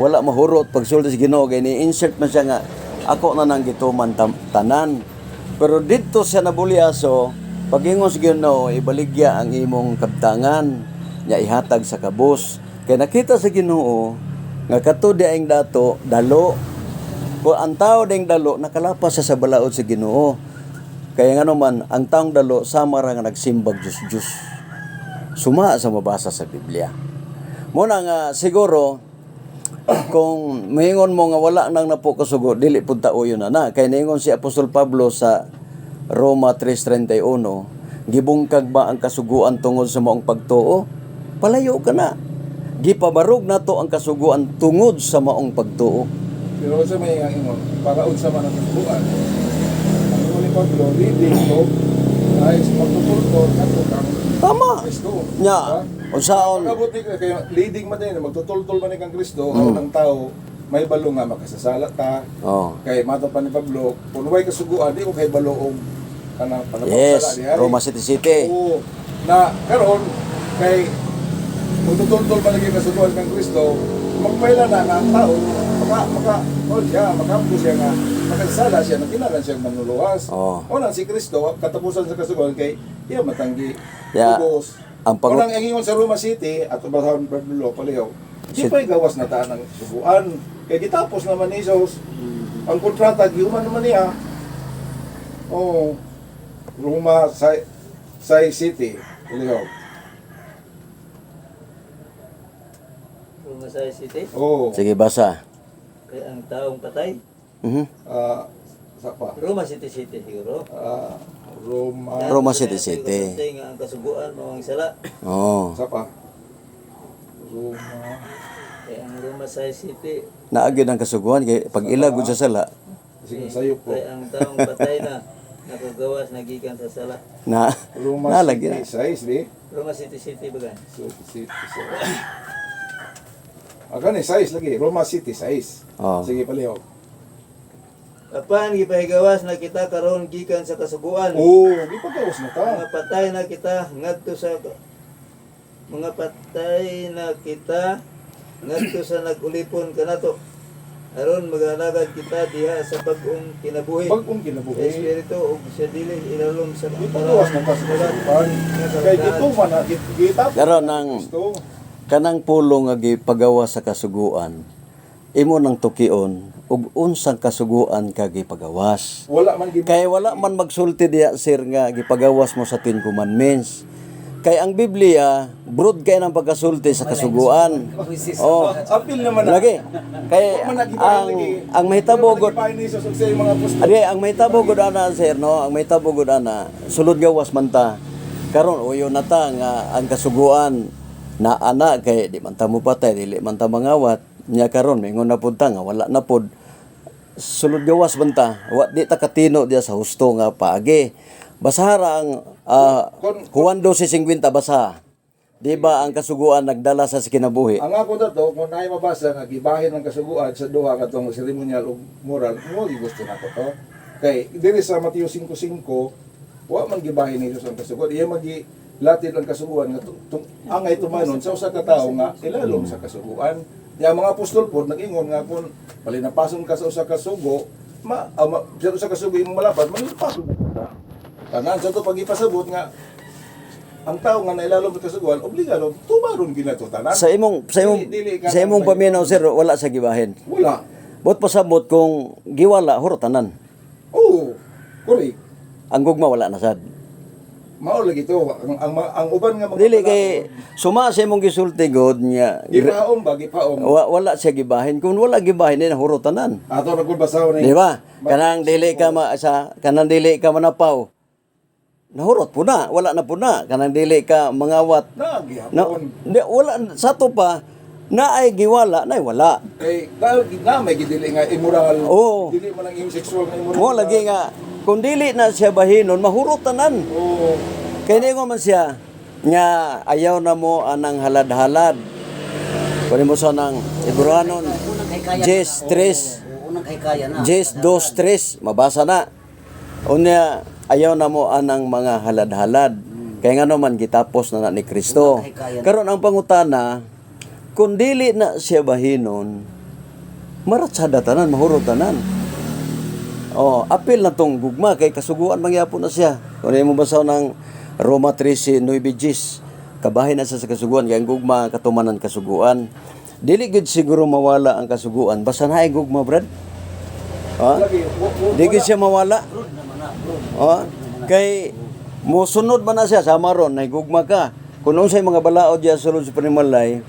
wala mahurot pagsulti sa Ginoo kay ni insert man siya nga ako na nang gituman tanan. Pero didto siya nabulyaso pagingon sa Ginoo, ibaligya ang imong kabtangan nya ihatag sa kabos. Kay nakita sa Ginoo nga kato di ang dato dalo. Kung ang tao ding dalo, nakalapas siya sa balaod sa Ginoo. Kaya nga naman, ang taong dalo, sama ra nga nagsimbag Diyos Diyos. Suma sa mabasa sa Biblia. Muna nga, siguro, kung miingon mo nga wala nang napo kasugo, dili pud tao yun na na. Kaya niingon si Apostol Pablo sa Roma 3:31, gibungkag ba ang kasuguan tungod sa maong pagtuo? Palayo ka na. Gipabarog nato ang kasuguan tungod sa maong pagtuo. Pero sa may nga ingon, para unsa man ang kasuguan. Ang ingon ni Pablo, leading to na Christ. Magtutultol kadto kang Tama. Kristo. Nya, Diba? unsaon? Pagabot ni kay leading man din magtutultol man ni kang Kristo aron ang tao may balo nga makasasala ta. Oh. Kay mato pa ni Pablo, kung way kasuguan di ko kay balo og kanang panabang Yes, sala dihay. Roma City City. Oo. Na karon kay magtutultol man lagi kasuguan kang Kristo, magpaila na nga ang tao maka maka oh siya, makaampo siya nga makasala siya na kinahanglan siyang manluluwas. Oo. Una si Kristo katapusan sa kasuguan kay iya matanggi Ya, ubos. ang Unang ang ingon sa Roma City at basahon Pablo palihaw. Di pa gawas na ta ng suguan. Kay gitapos naman ni Jesus. Ang kontrata gihuman naman niya. Oh, Roma Sai City, palihaw. Roma sa City, Oh. Sige, basa. kay ang taong patay. Ah, sa pa. Roma City City siguro. Ah, Roma Roma City City. Nga ang kasuguan mao ang sala. Oh. Sa pa. Roma. Kay ang Roma sa City, Naagid ang kasuguan kay pag ilagod sa sala Sige, sayo po. kay ang taong patay na nakagawas nagikan sa sala. na Roma nalagi na. City, size, di? Roma City City bagan. So, City, size. Ah, gani, size lagi. Roma City, size. Oh. Sige, palihaw. Apan gipahigawas na kita karon gikan sa kasuguan. Oo, oh, gipagawas na ta. Mga patay na kita ngadto sa mga patay na kita ngadto sa nag-ulipon kanato. Aron magalagad kita diha sa bag-ong kinabuhi. Bagong Sa kinabuhi. espiritu ug sa dili ilalom sa Gipagawas na ta sa kasuguan. Kay gituman na, gitapos. Karon ang Kristo. kanang pulong nga gipagawa sa kasuguan imo nang tukion ug unsang kasuguan ka gipagawas. Wala man gib Kay wala man magsulti diya sir nga gipagawas mo sa Ten Commandments. Kay ang Biblia broad kay ng pagkasulti sa kasuguan. Oh, Apil naman na. lagi. Kay Wala man nagibahin ang lagi. ang mahitabo Wala man gud nagibahin ni Jesus ug sa iyang mga apostol. Adi, ang mahitabo gud ana sir no, ang mahitabo gud ana sulod gawas man ta. Karon uyo na ta nga ang kasuguan na ana kay di man ta mo patay, dili man ta mangawat. Nya karon mingon na pud ta nga wala na pud sulod gawas man ta. Wa di ta katino diya sa husto nga paagi. Basahara ang Juan 12:50 basa. Di ba ang kasuguan nagdala sa kinabuhi? Ang ako na to, kung naay mabasa nga gibahin ang kasuguan sa duha katong seremonial ug moral, mo gusto nako to. Kay diri sa Mateo 5:5, wa man gibahin ni Jesus ang kasuguan. Iya magi latid ang kasuguan nga angay tumanon sa usa ka tawo nga ilalom sa kasuguan. Ya mga apostol pod nag-ingon nga kung palinapason ka sa usa ka sugo, ma sa usa ka sugo imong malapat, malinapason ka sa tanan sa to pagipasabot nga ang tao nga nailalom sa kasuguan, obligado tumaron ginato tanan. Sa imong Dili- dili ka sa imong nang- paminaw sir, wala sa gibahin. Wala. Bot pasabot kung giwala huro tanan. Oo. Correct. Ang gugma wala na sad. Mao lagi to. Ang uban nga mga Dili kay suma sa imong gisulti god niya. Gipaom ba gipaom. Wala siya gibahin. Kung wala gibahin ni huro tanan. Ato ra gud basahon ni. Di ba? Kanang dili ka ma, sa kanang dili ka manapaw. Nahurot po na, wala na po na. Kanang dili ka mangawat. Na No, gihapon. di, wala sa to pa na ay giwala, na ay wala. Kay na, na may gidili nga immoral. Oo. Dili man ang imong sexual nga immoral. Mo lagi nga kung dili na siya bahinon, mahurot tanan. Oo. Kaya ningon man siya nga ayaw na mo anang halad-halad. Kunin mo sa nang Ibranon, Unang kahikaya Jes na. tres. Oo, unang kahikaya na. Jes dos tres, mabasa na. Unya, ayaw na mo anang mga halad-halad. Kaya nga naman gitapos na na ni Kristo. Unang kahikaya na. Karon ang pangutana, kung dili na siya bahinon, maratsada tanan, mahurot tanan. Oh, apil na tong gugma kay kasuguan mangyapon na siya. Kung mo basaw ng Roma 13:9 Gis, kabahin na siya sa kasuguan kay ang gugma katumanan kasuguan. Dili gid siguro mawala ang kasuguan basta naay gugma, brad. Ha? Lagi Di gid siya mawala. Broad naman na, broad. Ha? Kay mosunod man na siya sama ron nay gugma ka. Kung unsay mga balaod diya sulod sa panimalay,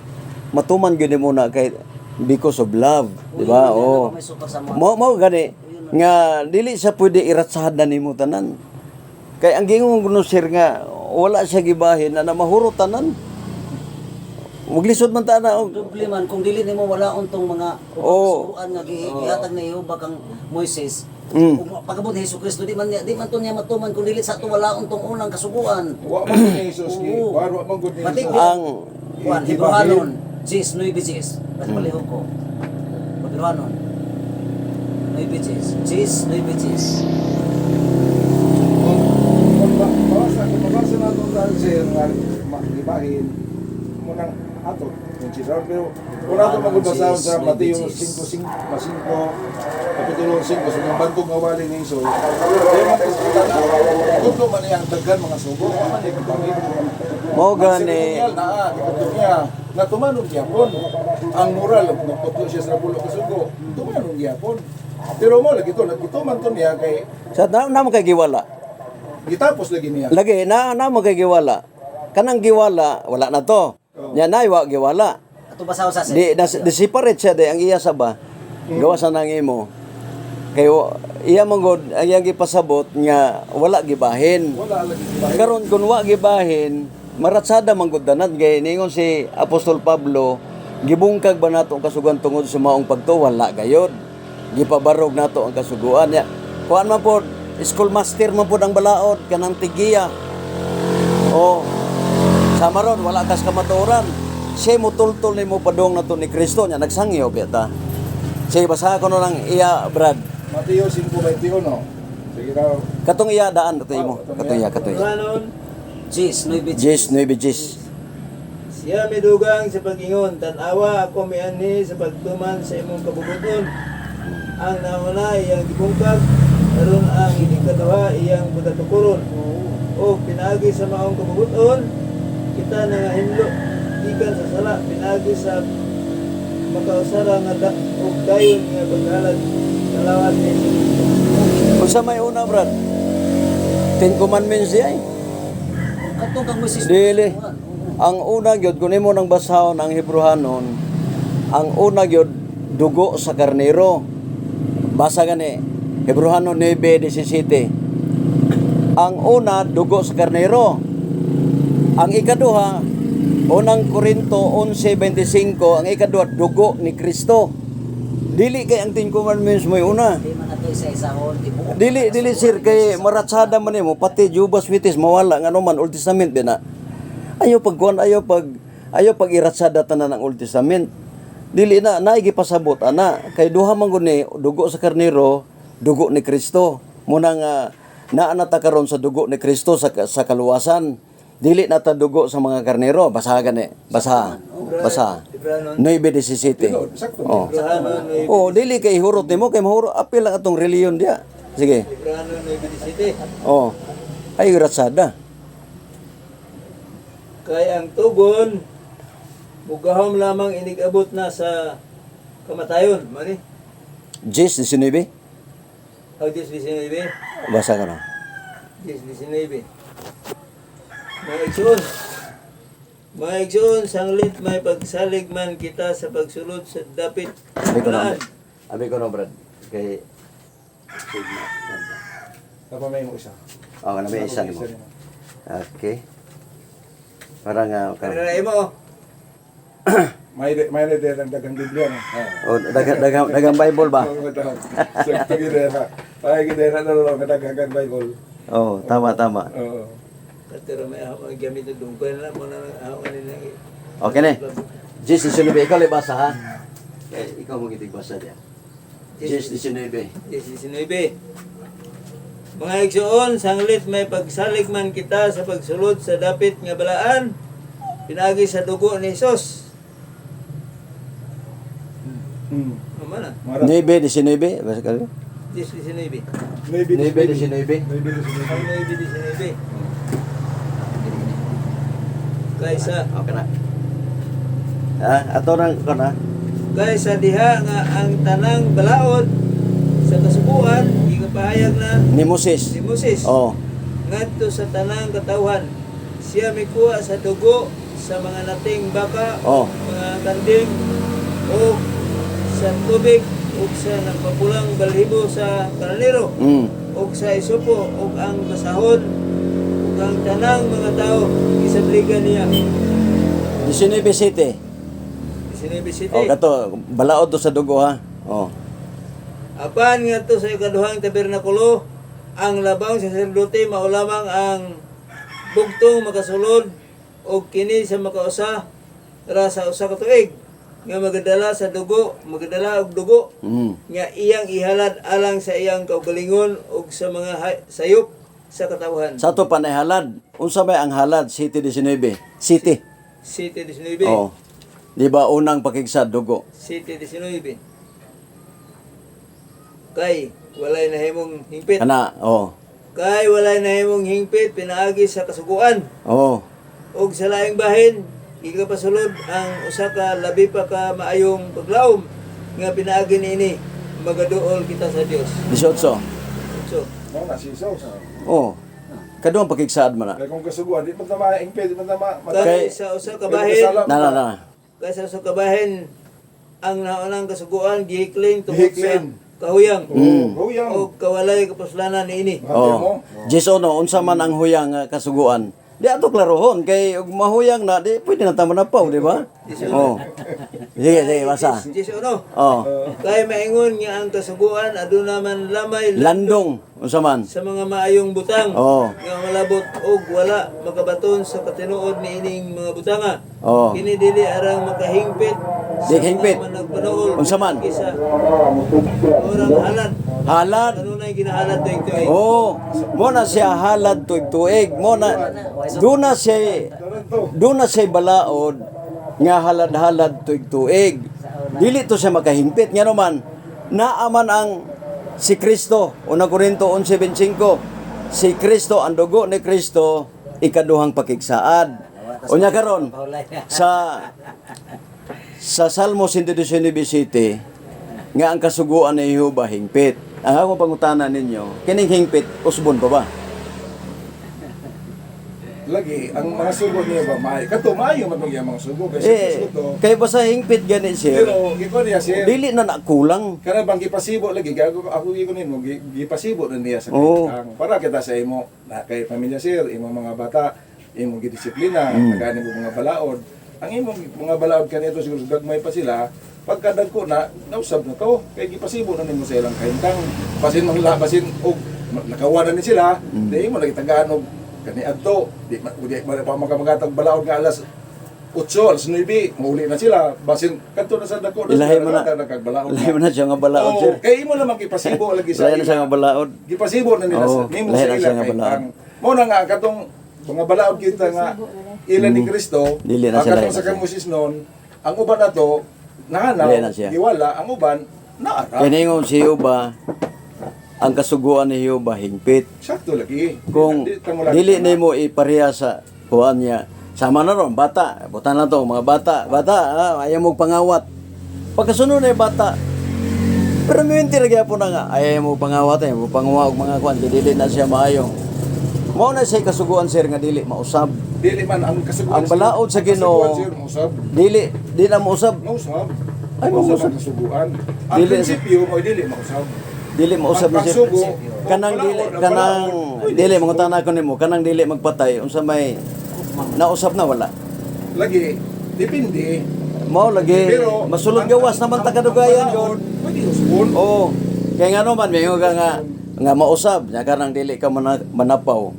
matuman gyud nimo na kay because of love, di ba? Uy, Oo. may sukar sa mga- Mo mo gani nga dili siya pwede iratsahan na nimo tanan. Kay ang gingon kuno sir nga wala siya gibahin na mahurot tanan. Maglisod man ta na og Doble man kung dili nimo wala untong mga Oo. kasuguan nga gihatag ni Jehova kang Moises, Kung pag-abot ni Hesus Kristo, di man to niya matuman kung dili sa ato walaon tong unang kasuguan. Wa man gud ni Jesus gi. Oo. Wa man gud ni Pati Jesus. Ang Juan, Ibahin. Hebrehanon, Jis, 9 Jis. Basta palihog ko. Hebrehanon. 9 Jis. Jis, 9 Jis. Kung mabasa na itong dahil sir, nga ibahin, munang ato, yung si Sir, pero kung ato magbasahon sa Mateo 5, 5, Kapitulo 5, sa yung bantog nga wali ni Iso, kaya man kutlo man niyang daghan mga sugo, wa man niya gibahin. Mao Ang gani seremonial naa, gikutlo niya, natumanon gyapon. Ang moral, nagputlo siya sa napulo ka sugo, tumanon gyapon. Pero mo lagi to, nagituman to niya kay sa na naman kay giwala. gitapos lagi niya. Lagi na naman kay giwala. Kanang giwala wala na to. Nya na wa giwala. Ato basahon sa Di na, di separate siya di ang iya sa ba. Gawa sa nang imo. Kay iya man gud ang iyang gipasabot nga wala gibahin. Wala lagi gibahin. Karon kung wa gibahin, maratsada man gud danan kay ningon si Apostol Pablo, gibungkag ba nato ang kasuguan tungod sa maong pagtuo? Wala gayod. Gipabarog nato ang kasuguan niya. Kuan man pod, school master man pod ang balaod kanang tigiya. O sama ron wala kas kamatuoran. Siya mutultol nimo padung nato ni Kristo nya nagsangyo beta. Siya basa ko no lang iya Brad. Mateo 5:21. Sige daw. Katong iya daan ato imo. Katong iya, katong iya. Hebrehanon, Jis, 9 Jis. Jis, 9 Jis. siya midugang sa pag-ingon, tan-awa ako mianhi sa pagtuman sa imong kabubuton. Ang nauna iyang gibungkag, karon ang ikaduha iyang pagkatukuron. O pinaagi sa maong kabubuton, kita nangahinlo gikan sa sala, pinaagi sa makausara nga da, og dayon nga paghalad sa lawas ni Jesucristo. Unsa may una, Brad? Ten Commandments di ay. Katong kang Moises. Dili. Ang una gyud kun imo nang basahon ang Hebrehanon, ang una gyud dugo sa karnero. Basa gani Hebrehanon 9:17. Ang una dugo sa karnero. Ang ikaduha, unang Korinto 11:25, ang ikaduha dugo ni Kristo. Dili kay ang Ten Commandments mo una. Di man nato isa-isahon, tibuok. Dili dili sir kay maratsada man nimo pati Jehovah's Witness mawala ngano man Old Testament bina. Ayaw pagkuan ayaw pag iratsada tanan ang Old Testament. Dili na naay gipasabot ana kay duha man gud ni dugo sa karnero, dugo ni Kristo. Muna nga naa na ta karon sa dugo ni Kristo sa kaluwasan. Dili na ta dugo sa mga karnero. Basa gani. Basa. Basa. Hebrehanon, 9:17. Sakto. Oh. Hebrehanon, Oh, dili kay hurot nimo kay mahurot apil ang atong reliyon diya. Sige. Hebrehanon 9:17. Oh. Ay ratsada. Kay ang tugon, mugahom lamang inigabot na sa kamatayon. Mani? Jis 19. O, 10:19. Basa ka na. 10:19. Mga igsoon, mga igsoon, sanglit may pagsalig man kita sa pagsulod sa dapit Abi ko na. balaan. Abi ko na, Brad. Kay Dapat may mo isa. Oh, na may isa nimo. Okay. Para nga Ano na imo? May may na din ang daghang Biblia no. Oh, daghang daghang daghang Bible ba? Oo, madam. Sakto gid na. Ay gid na na nga daghang Bible. Oh, tama tama. Oo. Katero may ako ang gamit na dugay na lang mo na ako kanina. Okay na. Jis 19 ikaw lay basa ha. Kay ikaw mo gitig basa diya. Jis 19. 19. Mga igsoon, sanglit may pagsalig man kita sa pagsulod sa dapit nga balaan, pinagi sa dugo ni Hesus. Amo na. Mara. 9:19 basa ka. 19. 9:19. Ang 9:19. Kaysa Okay na. Ha, ato nang ko na. kaysa diha nga ang tanang balaod sa kasubuan gipahayag na Ni Moses. ni Moses. Oh. Ngadto sa tanang katawhan siya mikuha sa dugo sa mga nating baka, Oh. mga kanding o sa tubig ug sa nagpapulang balhibo sa karnero ug sa isupo ug ang basahon ug ang tanang mga tao gisabligan niya. 19 City. 19 City. Oh, kato balaod to sa dugo ha. Oh. Apan ngadto sa ikaduhang tabernakulo, ang labang saserdote mao lamang ang bugtong makasulod og kini sa makausa ra sa usa ka tuig nga magadala sa dugo, magadala og dugo nga iyang ihalad alang sa iyang kaugalingon ug sa mga sayop sa katawhan. Sa ato pa na halad. Unsa may ang halad? 7:19. City. 7:19. Oo. Di ba unang pakigsad dugo? 7:19. Kay walay nahimong hingpit. Ana, oo. Kay walay nahimong hingpit pinaagi sa kasuguan. Oo. Ug sa laing bahin gikapasulod ang usa ka labi pa ka maayong paglaom nga pinaagi niini magaduol kita sa Dios. 18. So, Mao na si Jesus. Oo. Kaduhang pakigsaad man na. Kaya kung kasuguan, di man tama, ingpit, di man tama. kay sa usa ka bahin, Na na na. kay sa usa ka bahin ang naunang kasuguan gihikling tungod sa Gihikling. kahuyang Huyang. ug kawalay kapuslanan niini. Oo. 18, unsa man ang huyang nga kasuguan? Di ato klarohon kay og mahuyang na di pwede na ta manapaw, di ba? Oo. Sige, sige, basa. 18. Oo. Kay maingon nga ang kasuguan aduna man lamay Landong, unsa man? sa mga maayong butang Oo. nga malabot og wala makabaton sa katinuod niining mga butanga. Oo. Kini dili arang makahingpit sa Di hingpit. mga managpanaol Unsa man? Isa orang halad. Halad. Kanunay ginahalad tuig tuig. Oo. Mo na siya halad tuig-tuig. Mo na do na siya do na siya balaod nga halad-halad tuig-tuig. Dili to siya makahingpit ngano man naaman ang si Kristo. Una Korinto 11:25. Si Kristo, ang dugo ni Kristo ikaduhang pakigsaad. Unya karon sa Salmo 119 City nga ang kasuguan ni Jehova hingpit. Ang akong pangutana ninyo, kining hingpit usbon pa ba? Lagi, ang mga sugo niya ba, maayo. Kato, maayo man itong iyang mga sugo. Kasi Eh, sugo to. kay basta hingpit gani sir. Pero, giko niya, sir. Dili na na kulang. Kana bang gipasibo lagi gago ako giko nimo gipasibo na niya sa Oo. kahintang. Para kita sa imo na kay pamilya sir, imong mga bata, imong gidisiplina, tagaan mo mga balaod. Ang imong mga balaod kanito siguro gagmay pa sila, pagkadagko na nausab na to kay gipasibo na nimo sa ilang kahintang. Basin mangla basin og nakawa na ni sila, di mo lagi tagaan og kaniadto, di pa makamagatag balaod nga alas 8, alas 9, mauli na sila. Basin kadto na sa dako na Ilahi mo na. nagkagbalaod. Ilahi mo na siya nga balaod, Oo, sir. Kay imo naman gipasibo lagi sa Lahi na siya nga balaod. Gipasibo na nila Oo, sa nimo lahi sa na ila siya nga kay balaod. ang mo na nga katong mga balaod kita nga ila ni Kristo. Dili na ang siya, lahi katong na sa siya. kay Moses noon, ang uban na to nahanaw, Lahi na siya. giwala ang uban naara. Kay ningon si Jehova, ang kasuguan ni Jehova hingpit. Sakto lagi. Kung ta mo lagi dili tama. nimo ipareha sa kuan niya, sama na ron bata, butan na to mga bata, bata, ayaw mo pangawat. Pagkasunod na yung bata, pero may ra gyapon na nga, ayaw mo pangawat, ayaw mo panguha og mga kuan, kay dili na siya maayo. Mao na siya kasuguan sir nga dili mausab. Dili man ang kasuguan. Ang balaod sa Ginoo. Kasuguan, sir, mausab. Dili di na mausab. Mausab. Ay, Mausab mausab. ang kasuguan. Ang Dili- prinsipyo mo dili mausab. Dili mausab Ang na sir. pagsugo, Kanang ang dili balaod, ang kanang balaod, pwede dili sugo. mangutana ko nimo kanang dili magpatay unsa may nausab na wala. Lagi depende. Mao lagi Pero masulod gawas naman ta kadugayan ang yun. balaod, pwede usbon. Oo. Kaya nga naman, may ka nga, nga mausab, nya kanang dili ka manapaw.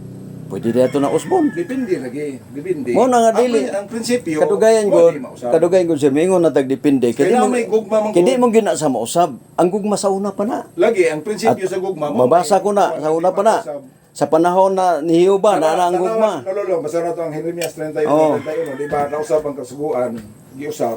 Pwede dito na usbon. Depende lagi, depende. Mo na nga Ang dili. Ang prinsipyo, Kadugayan mo gud, di mausab. kadugayan gud sir, mingon na tag depende. Kay di Kailangan mo may gugma man kay di gud. mo gina sa mausab. Ang gugma sa una pa na. Lagi ang prinsipyo sa gugma mo. Mabasa ko na sa una pa na. Mausab. Sa panahon na ni Jehovah na ang gugma. Lolo, basta na to ang Jeremias 31, Oo. 31, di ba? Nausab ang kasuguan, giusab.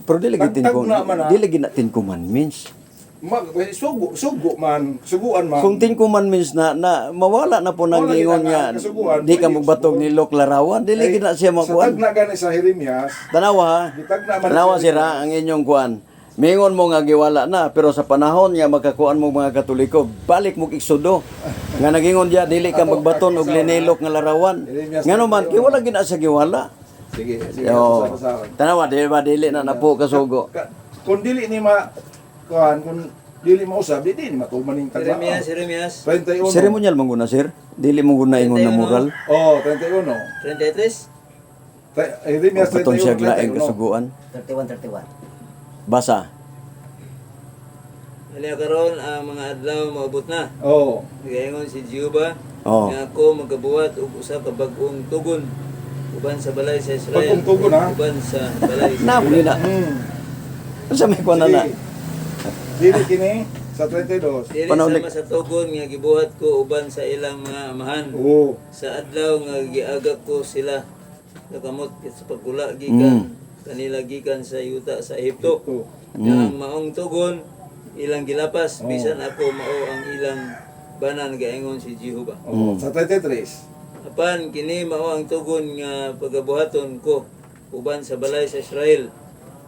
Pero dili gid Tagtag na man, ah. dili gid na Ten Commandments. Mag, sugo, sugo man, suguan man. Kung Ten Commandments na, na mawala na po nang Mawala ingon gid na nga ang kasuguan, di ka pwede magbatog usbon. ni Lok Larawan, dili Ay, gid na siya Sa makuan. tagna gani sa Jeremias, Tanawa ha. Gitagna man Tanawa siya. sira ang inyong kuan. Mingon mo nga giwala na pero sa panahon nga makakuan mo mga Katoliko, balik mo Exodo. Nga nagingon diya dili ka Ato, magbaton og ato, linilok nga larawan. Jeremias Ngano man 31. kay wala gid na siya giwala. Sige, sige, Yo. sa sa Tanawa di ba dili na napo kasugo. Kung dili ni ma kuan, kung dili mausab, di di ni matuman ning tagna. Jeremias, Jeremias 31. Seremonyal man guna sir. Dili mo guna ingon na moral. Oh, 31. 33. Jeremias Baton siya 31. laing 31. kasuguan. 31, 31. Basa. Unya karon ang mga adlaw maabot na. Oh. Nagaingon si Jehova nga ako magabuhat og usa ka bag-ong tugon uban sa balay sa Israel. Bag-ong tugon, ha? Uban sa balay sa Na, muli na. Unsa may kuan na na? Sige. Dili kini sa 32. Dili Panaulik. sama sa tugon nga gibuhat ko uban sa ilang mga amahan. Oo. Sa adlaw nga giagak ko sila sa kamot sa pagula gikan kanila gikan sa yuta sa Ehipto. Ito. Nga ang maong tugon ilang gilapas bisan ako mao ang ilang banan, gaingon si Jehova. Oh. Sa 33. Apan kini mao ang tugon nga pagabuhaton ko uban sa balay sa Israel.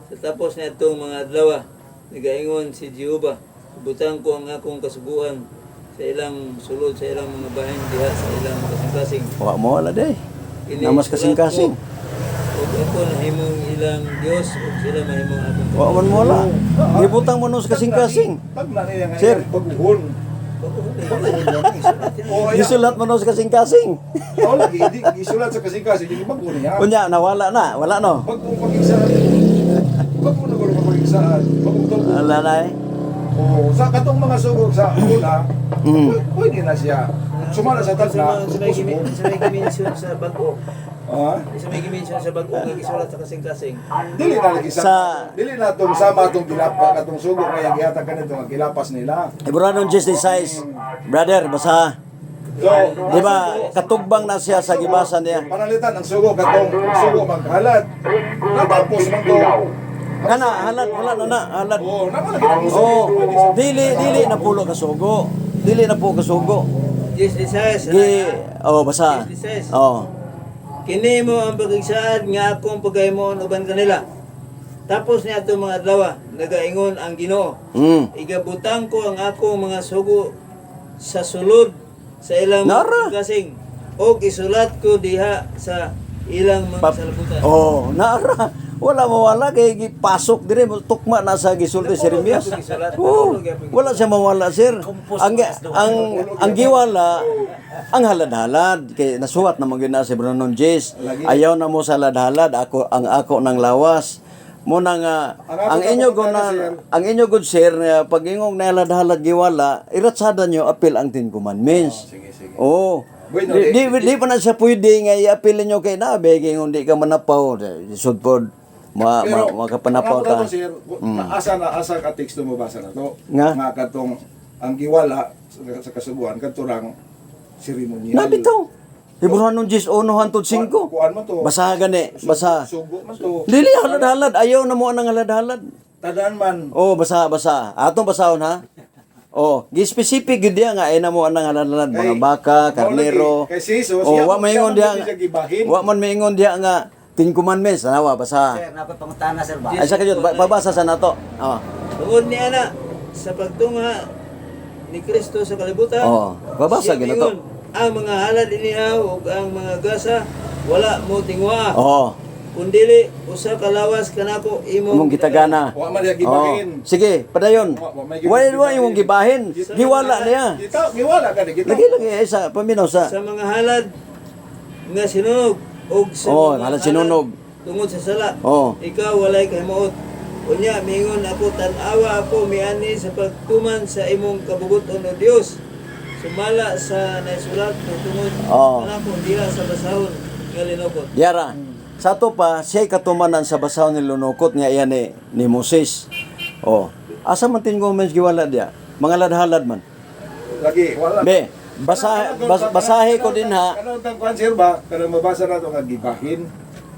Sa tapos niadtong mga adlaw, nagaingon si Jehova, butang ko ang akong kasuguan sa ilang sulod sa ilang mga bahin diha sa ilang kasing-kasing. Wa mo wala day. Kini Namas isulat kasing-kasing. ko, ug ako nahimong ilang Dios ug sila mahimong akong Wa man mo wala. Gibutang mo no sa kasing-kasing. Tagna niya nga Sir. iyang baguhon. Oh, iya. Gisulat mo no sa kasing-kasing. Oh, lagi di gisulat sa kasing-kasing yung bago niya. Unya nawala na, wala no. Bagong pagigsaad. Bago na gulo pagigsaad. Bagong tugon. Wala na eh. Oh, sa katong mga sugo sa una, pwede na siya. Sumala sa tagna. Sa may gimension sa bag-o. Ha? Sa may gimension sa bag-o nga gisulat sa kasing-kasing. Dili na lagi sa, dili na tong sama tong gilapa katong sugo kaya gihatag kanito nga gilapas nila. Hebreo 10:16. Brother, basa. So, Di ba katugbang na siya sa gibasa niya. Panalitan ang sugo katong sugo maghalad. Natapos man to. Kana halad wala na na halad. Oh, namo lagi ang sugo. Oh, dili dili na pulo kasugo. Dili na po kasugo. Diyos desires, Gi oh basa. Oh. Kini mo ang pagigsaad nga akong pagkahimoon uban kanila. Tapos niya itong mga adlaw, nagaingon ang Ginoo. Igabutang ko ang akong mga sugo sa sulod sa ilang Nara! mga kasing og isulat ko diha sa ilang mga salabutan. Oh, naara. Wala mawala kay gipasok dire mo tukma na sa gisulti si Jeremias. Oh, wala siya mawala, sir. Ang giwala ang halad-halad kay nasuwat na gyud na si Bruno Jess. Ayaw na mo sa halad-halad ako ang ako ng lawas. Mo na nga Ang ang ako inyo sa gud na sir. ang inyo good sir nga pag ingong na halad-halad giwala, iratsada nyo apil ang Ten Commandments. Oh, sige, sige. Oo. Bueno, di, di, di pa na siya pwede nga i-appeal ninyo kay na, kay hindi ka manapaw. Sudpod, makapanapaw ang ka. ako na to, sir, asa na asa ka teksto mo basa na to. Nga? Nga katong ang giwala sa kasuguan kadto rang seremonyal. Nabitaw. Hebrew 10, 1 hangtod 5. Kuan mo to. Basa gani, basa. Sugo man to. Dili halad-halad, ayaw na mo ang halad-halad. Tadaan man. Oh, basa, basa. Atong basahon ha. Oh, gi-specific gyud diya nga ay na mo ang halad-halad, mga Kay- baka, mao karnero. lagi, kay si Jesus, Oh, siya wa mo- maingon siya diya. mo siya gibahin. Wa man maingon diya nga Ten Commandments, tanawa basa. Sir, napay pangutana sir ba? Ay sa kayo, babasa sa nato. Oh. Tungod ni ana sa pagtunga ni Kristo sa kalibutan. Oo, babasa siya gyud na to. miingon, ang mga halad inihaw ug ang mga gasa wala mo tingwa. Oh. Kundili usa ka lawas kanako imong Imong gitagana. Wa man siya gibahin. Oh. Sige, padayon. Wa- wa may Wa wa gibahin. imong gibahin. Giwala niya. Kita giwala ka ni kita. Lagi lagi ay sa paminaw sa. Sa mga halad nga sinunog ug sa Oo, mga halad sinunog. tungod sa sala. Oo. Ikaw walay kahimuot. Unya miingon ako, tan-awa ako miani sa pagtuman sa imong kabuguton o Dios. Sumala sa naisulat nga tungod Oo. kanako diha sa basahon nga linukot. Yara. Sa ato pa, siya'y katumanan sa basahon ni lunukot nga iyan ni Moses. Oh. Asa man Ten Commandments giwala diya? Mga ladhalad man. Lagi wala. Be, basahe ko din ha. Kanang tang kuan sir ba? Kanang mabasa na to nga gibahin.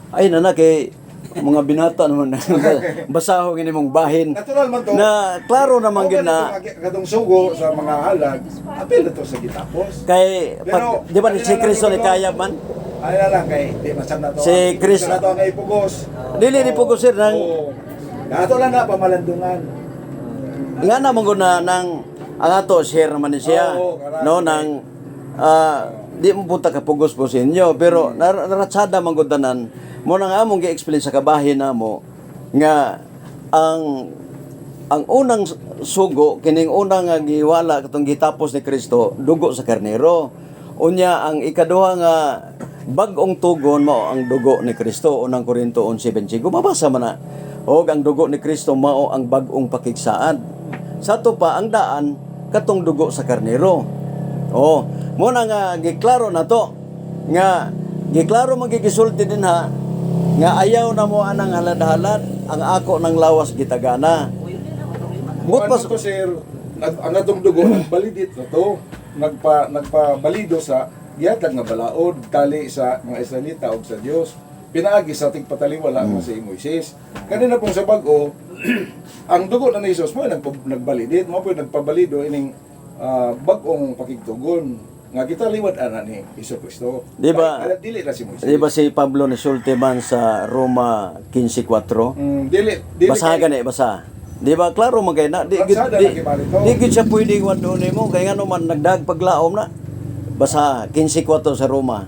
Ay nana kay mga binata naman basaho gini mong bahin. Natural man to. Na klaro naman gyud na katong sugo sa mga halad, apil na to sa gitapos. kay pag, Pero, di ba si Kristo ni kaya man? Ay na lang kay di man na to. Si Chris- na to ang ipugos. Dili ni po ko sir nang Oo. Ato lang na pamalandungan. nga naman ko na nang ang ato share naman ni siya Oo, karami. no nang di mo punta ka pugos po sa inyo pero naratsada man gud tanan mo nang among gi-explain sa kabahin namo nga ang unang sugo kining unang nga giwala katong gitapos ni Kristo dugo sa karnero. Unya ang ikaduha nga bag-ong tugon mao ang dugo ni Kristo, unang Korinto 11:25, mabasa man na. Og ang dugo ni Kristo mao ang bag-ong pakigsaad. Sa ato pa ang daan katong dugo sa karnero. Oh, mo na nga giklaro na to nga giklaro magigisulti din ha nga ayaw na mo anang halad-halad ang ako ng lawas gitagana. O yun na, problema na. Ngut Ano pas to, sir, ang atong dugo nagbalidit na to. Nagpabalido sa gihatag nga balaod tali sa mga Israelita ug sa Dios. Pinaagi sa tigpataliwala nga si Moises. Kanina pong sa bag-o, ang dugo na ni Jesus mo nagbalidit, mo po nagpabalido ining bag-ong pakigtugon nga kita liwat ana ni Hesus Kristo. Di ba? Ay, dili na si Moises. Di ba si Pablo nisulti man sa Roma 15:4? Dili dili Basa kay- gani, basa. Di ba klaro man kay na di gid Laksada di, na kay Barito. di gid siya pwede wadon nimo kay ngano man nagdag paglaom na. Basa 15:4 sa Roma.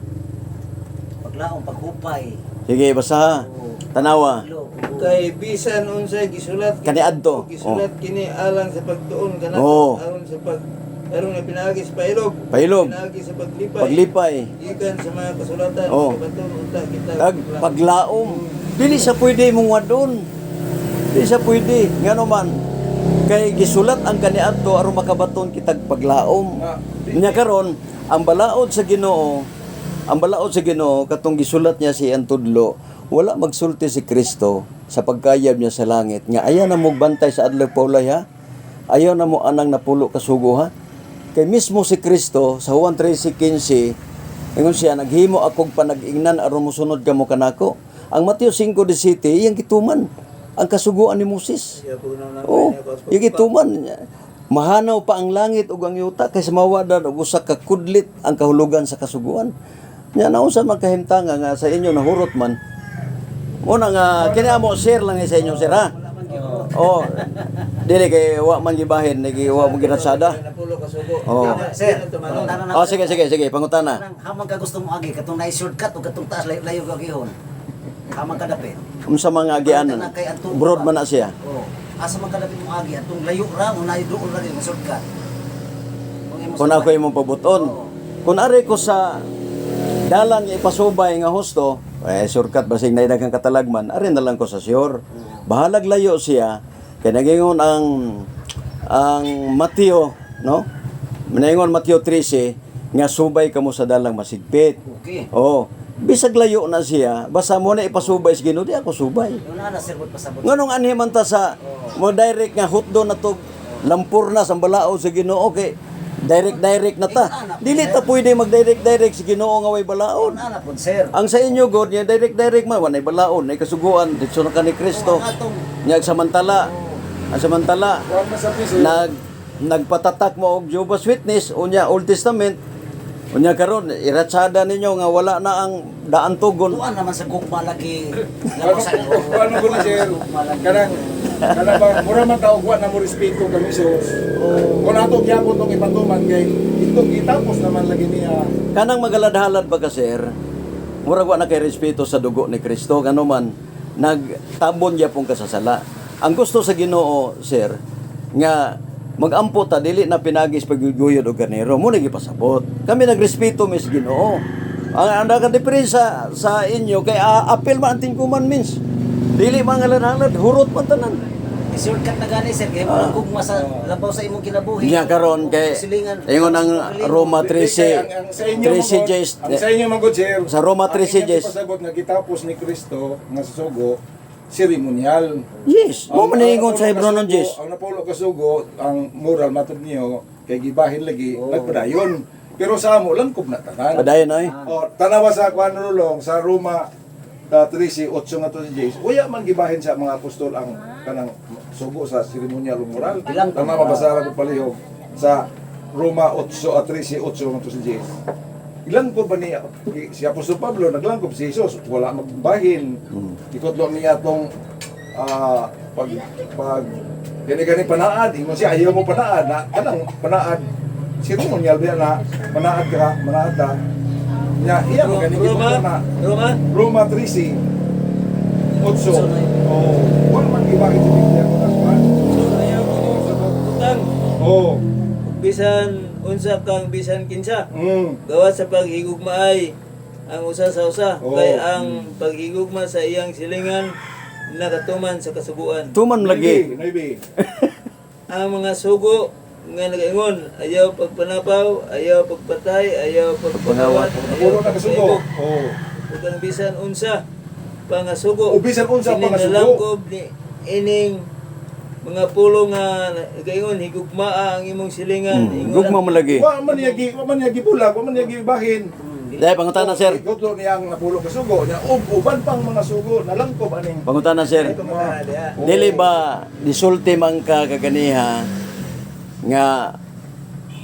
Paglaom, paghupay. Sige, basa. Tanawa. Lo, Kay bisan unsay gisulat Kaniadto. Gisulat kini alang sa pagtuon kanako Oh. aron sa pag aron nga pinaagi sa pailob. Pailob. Pinaagi sa paglipay. Paglipay. Gikan sa mga kasulatan, Oh. kabaton unta kita. Ag paglaom. Dili siya pwede mong wadon. Dili siya pwede. Ngano man kay gisulat ang kaniadto aron makabaton kitag paglaom. Ah, Nya karon ang balaod sa Ginoo, ang balaod sa Ginoo katong gisulat niya si iyang tudlo, wala magsulti si Kristo sa pagkayab niya sa langit nga ayaw na mo bantay sa adlaw paulay ha. Ayaw na mo anang napulo kasugo ha. Kay mismo si Kristo sa Juan 13:15 ingon siya, naghimo akong panag-ingnan aron mosunod kamo kanako. Ang Mateo 5:17 iyang gituman ang kasuguan ni Moses. Oh, yung gituman. Mahanaw pa ang langit ug ang yuta kay mawada og usa ka kudlit ang kahulugan sa kasuguan. Nya naunsa man kahimtanga nga sa inyo nahurot man. Muna nga kini amo share lang ni sa inyo sir ha. Oh, dili kay wa man gibahin, nigi wa mo ginatsada. Napulo kasugo. Oh. Sir, pangutana na. Oh, sige sige sige, pangutana. Kanang hamang ka gusto mo agi katong naay shortcut o katong taas layo layo gihon. Hamang ka dapit. Unsa mga agianan? Pangutana kay atong- Broad man na siya. Oh, asa man ka dapit mo agi atong layo ra o naay duol ra gyud nga shortcut. Kung imong Kung ako sabay. imong pabuton. Oo. Kung ari ko sa dalan nga ipasubay nga husto, eh shortcut basig na daghang katalagman, ari na lang ko sa sure. Bahalag layo siya kay nagingon ang Mateo, no? Naingon Mateo 13 nga subay kamo sa dalang masigpit. Okay. Oh, bisag layo na siya, basta mo na ipasubay sa Ginoo, di ako subay. Yun na na sir bud pasabot. Nganong anhi man ta sa mo direct nga hutdo na to lampur na sa balaod sa Ginoo kay direct direct na ta. Dili ta pwede mag direct direct sa Ginoo nga way balaod. Yun na na pud sir. Ang sa inyo god nga direct direct man walay balaod, nay kasuguan ditso na ka ni Kristo. Nya samantala, ang samantala Kuan man sa piso. nagpatatak mo og Jehovah's Witness unya Old Testament unya karon iratsada ninyo nga wala na ang daan tugon. Tuan naman sa gugma lagi. Ano ano ko na sir? Kanang kanang ba mura man taog wa na mo respeto kami sus. Kung ato gyapon tong ipatuman kay ito gitapos naman lagi niya. Kanang magaladhalad ba ka sir? Murag wa na kay respeto sa dugo ni Kristo ngano man nagtabon gyapon ka sa sala. Ang gusto sa Ginoo sir nga magampo ta dili na pinagis pagguyod og karnero mo na gipasabot. Kami nagrespeto mis Ginoo. Ang ang ka diferensya sa inyo kay apel man ang Ten Commandments. Dili man ngaladhalad, hurot man tanan. Shortcut na gani sir kay murag gugma sa labaw sa imong kinabuhi. Niya karon kay Silingan. ingon ang Roma Di- di kay 13 ang sa inyo 13 man Jes ang sa inyo man gud sir. Sa Roma ang 13 inyong Jes. ipasabot nga gitapos ni Kristo nga sa sugo seremonial. Yes, mo man Ang ingon sa napulo Hebron kasugo- Jes. Ang napulo kasugo, ang moral matod niyo kay gibahin lagi nagpadayon. Pero sa amo langkob na tanan. Padayon ay. O, tanawa sa kuan rulong sa Roma 13:8 nga to si James. Uya man gibahin sa mga apostol ang kanang sugo sa seremonyal ug moral. Ilang Tama mabasa ra ko palihog sa Roma 8 at 13:8 nga to si James. Ilang ko ba niya si Apostol Pablo naglangkob si Jesus wala magbahin. Ikutlo niya tong pag pag gani gani panaad ingon siya ayaw mo panaad na kanang panaad seremonyal ba na panaad ka manaad ta. Nya iya man gani Roma, gitudlo na Roma, Roma 13:8. Oh, wala man gibahin sa Biblia ko kuan. So ayaw ko mo utang. Oh. Bisan unsa kang bisan kinsa. Gawa sa paghigugmaay ang usa sa usa Oo. kay ang paghigugma sa iyang silingan nakatuman sa kasuguan. Tuman lagi. Nuebe. Ang mga sugo nga nagaingon, ayaw pagpanapaw, ayaw pagpatay, ayaw Pagpangawat. pagpangawat, ayaw Napulo na kasugo. pagpaibok. Oh. Ug ang bisan unsa pa nga sugo. O bisan unsa pa Ini nga sugo. nalangkob ni ining mga pulo nga nagaingon, higugmaa ang imong silingan. Ingon Gugma mo lagi. Wa man niya gibulag, wa man niya gibahin. Dahil pangutana, sir. Ikutlo niya ang napulo ka sugo, niya ug uban pang mga sugo nalangkob aning. Pangutana, sir. Ay, pangutana diha. Dili ba disulti man ka kaganiha nga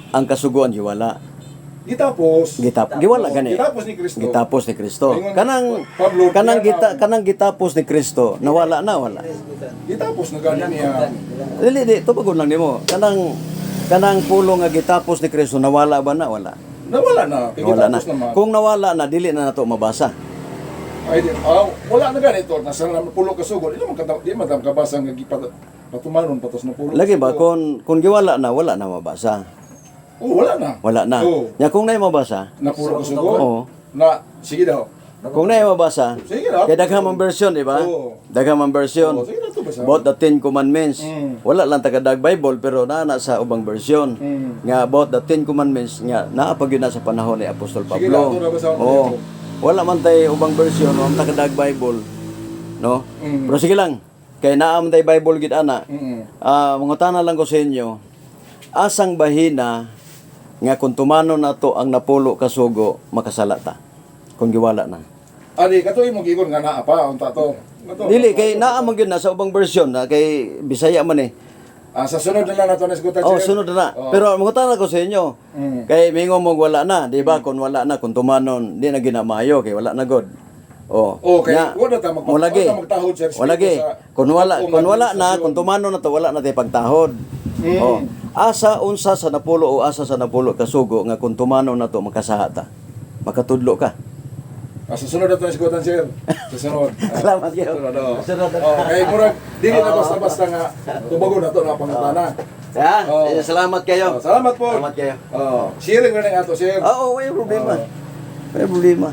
ang kasuguan giwala? Gitapos. Gitap giwala gani. Gitapos ni Kristo. Gitapos ni Kristo. Ingon, Kanang Pablo, kanang diyan gita ang- kanang gitapos ni Kristo, nawala na wala. Gitapos na gani niya. Dili di tubagon lang nimo. Kanang pulo nga gitapos ni Kristo, nawala ba na wala? Nawala na. Kay Nawala na. gitapos naman. Kung nawala na, dili na nato mabasa. Ay, di, wala na ganito. Nasa napulo ka sugo. Di naman ka, di man kabasa nga gipat patumanon patos na pulo. Lagi ba kung giwala na, wala na mabasa. Oh, wala na. Wala na. Oo. Nya kung naay mabasa, Napulo ka sugo. Oo. Na sige daw. Kung naay mabasa, Sige daw. kay daghan man version, di ba? Oo. Daghan man version. Oo, sige na to, basta. About the Ten Commandments. Wala lang tagadag Bible pero naa na sa ubang version. Nga about the Ten Commandments nga naa pa gyud na sa panahon ni Apostol Sige Pablo. na, ato na basahon. Oo. Wala man tay ubang version, wala man tagadag Bible. No? Pero sige lang. Kay naa man tay Bible gid ana. Ah, mangutana lang ko sa inyo. Asang bahina nga kung tumano nato ang napulo ka sugo, makasala ta? Kung giwala na. Ali, kato imong gigon nga naa pa unta to. Kato. Dili kay naa man gyud na sa ubang version na kay Bisaya man eh. Ah, sa sunod na lang nato na isgutan. Oh, sir. sunod na. Oo. Pero mangutana ko sa inyo. Kay mingo mo wala na, di ba? Kung wala na, kung tumanon, di na ginamayo kay wala na god. Oh. Oh, kay Nya, wala ta wala gi. wala ta magtahod sa respeto Wala gi. sa Kung wala na, administrasyon. kung tumanon na to, wala na tay pagtahod. Oh. Asa unsa sa napulo o asa sa napulo kasugo nga kung tumanon na to makasaha ta. Makatudlo ka. Ah, sa sunod na to na isgutan, sir. Sa sunod. Ah, Salamat kayo. Sunod, oh. Sa sunod. Oh, kay murag dili na basta-basta nga tubagon na to na pangutana. Ha? Oh. Eh, salamat kayo. Oh, salamat po. Salamat kayo. Oh, sharing na lang ato, sir. Oo, may problema. May problema.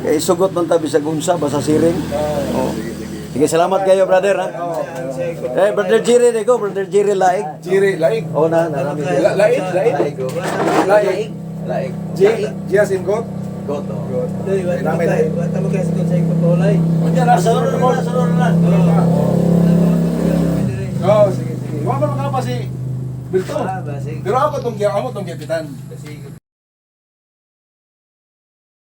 Kay sugot man tabi sa gunsa basta siring. Oh. Oo. Sige, sige. Sige, salamat kayo, brother, ha. Eh, Brother Jerry ko, Brother Jerry Laig. Jiri, laig. Oh, na, na. Laig, laig. Laig. Laig. G, G as in God. Goto. God. Doy, wa Namin. ta mo kay sa ipapawalay. Unya na, Sunod na, sunod na. Oh, sige, sige. Wa man makapa si Bilto. Ah, basig. Pero ako tong amo tong gipitan. Basig.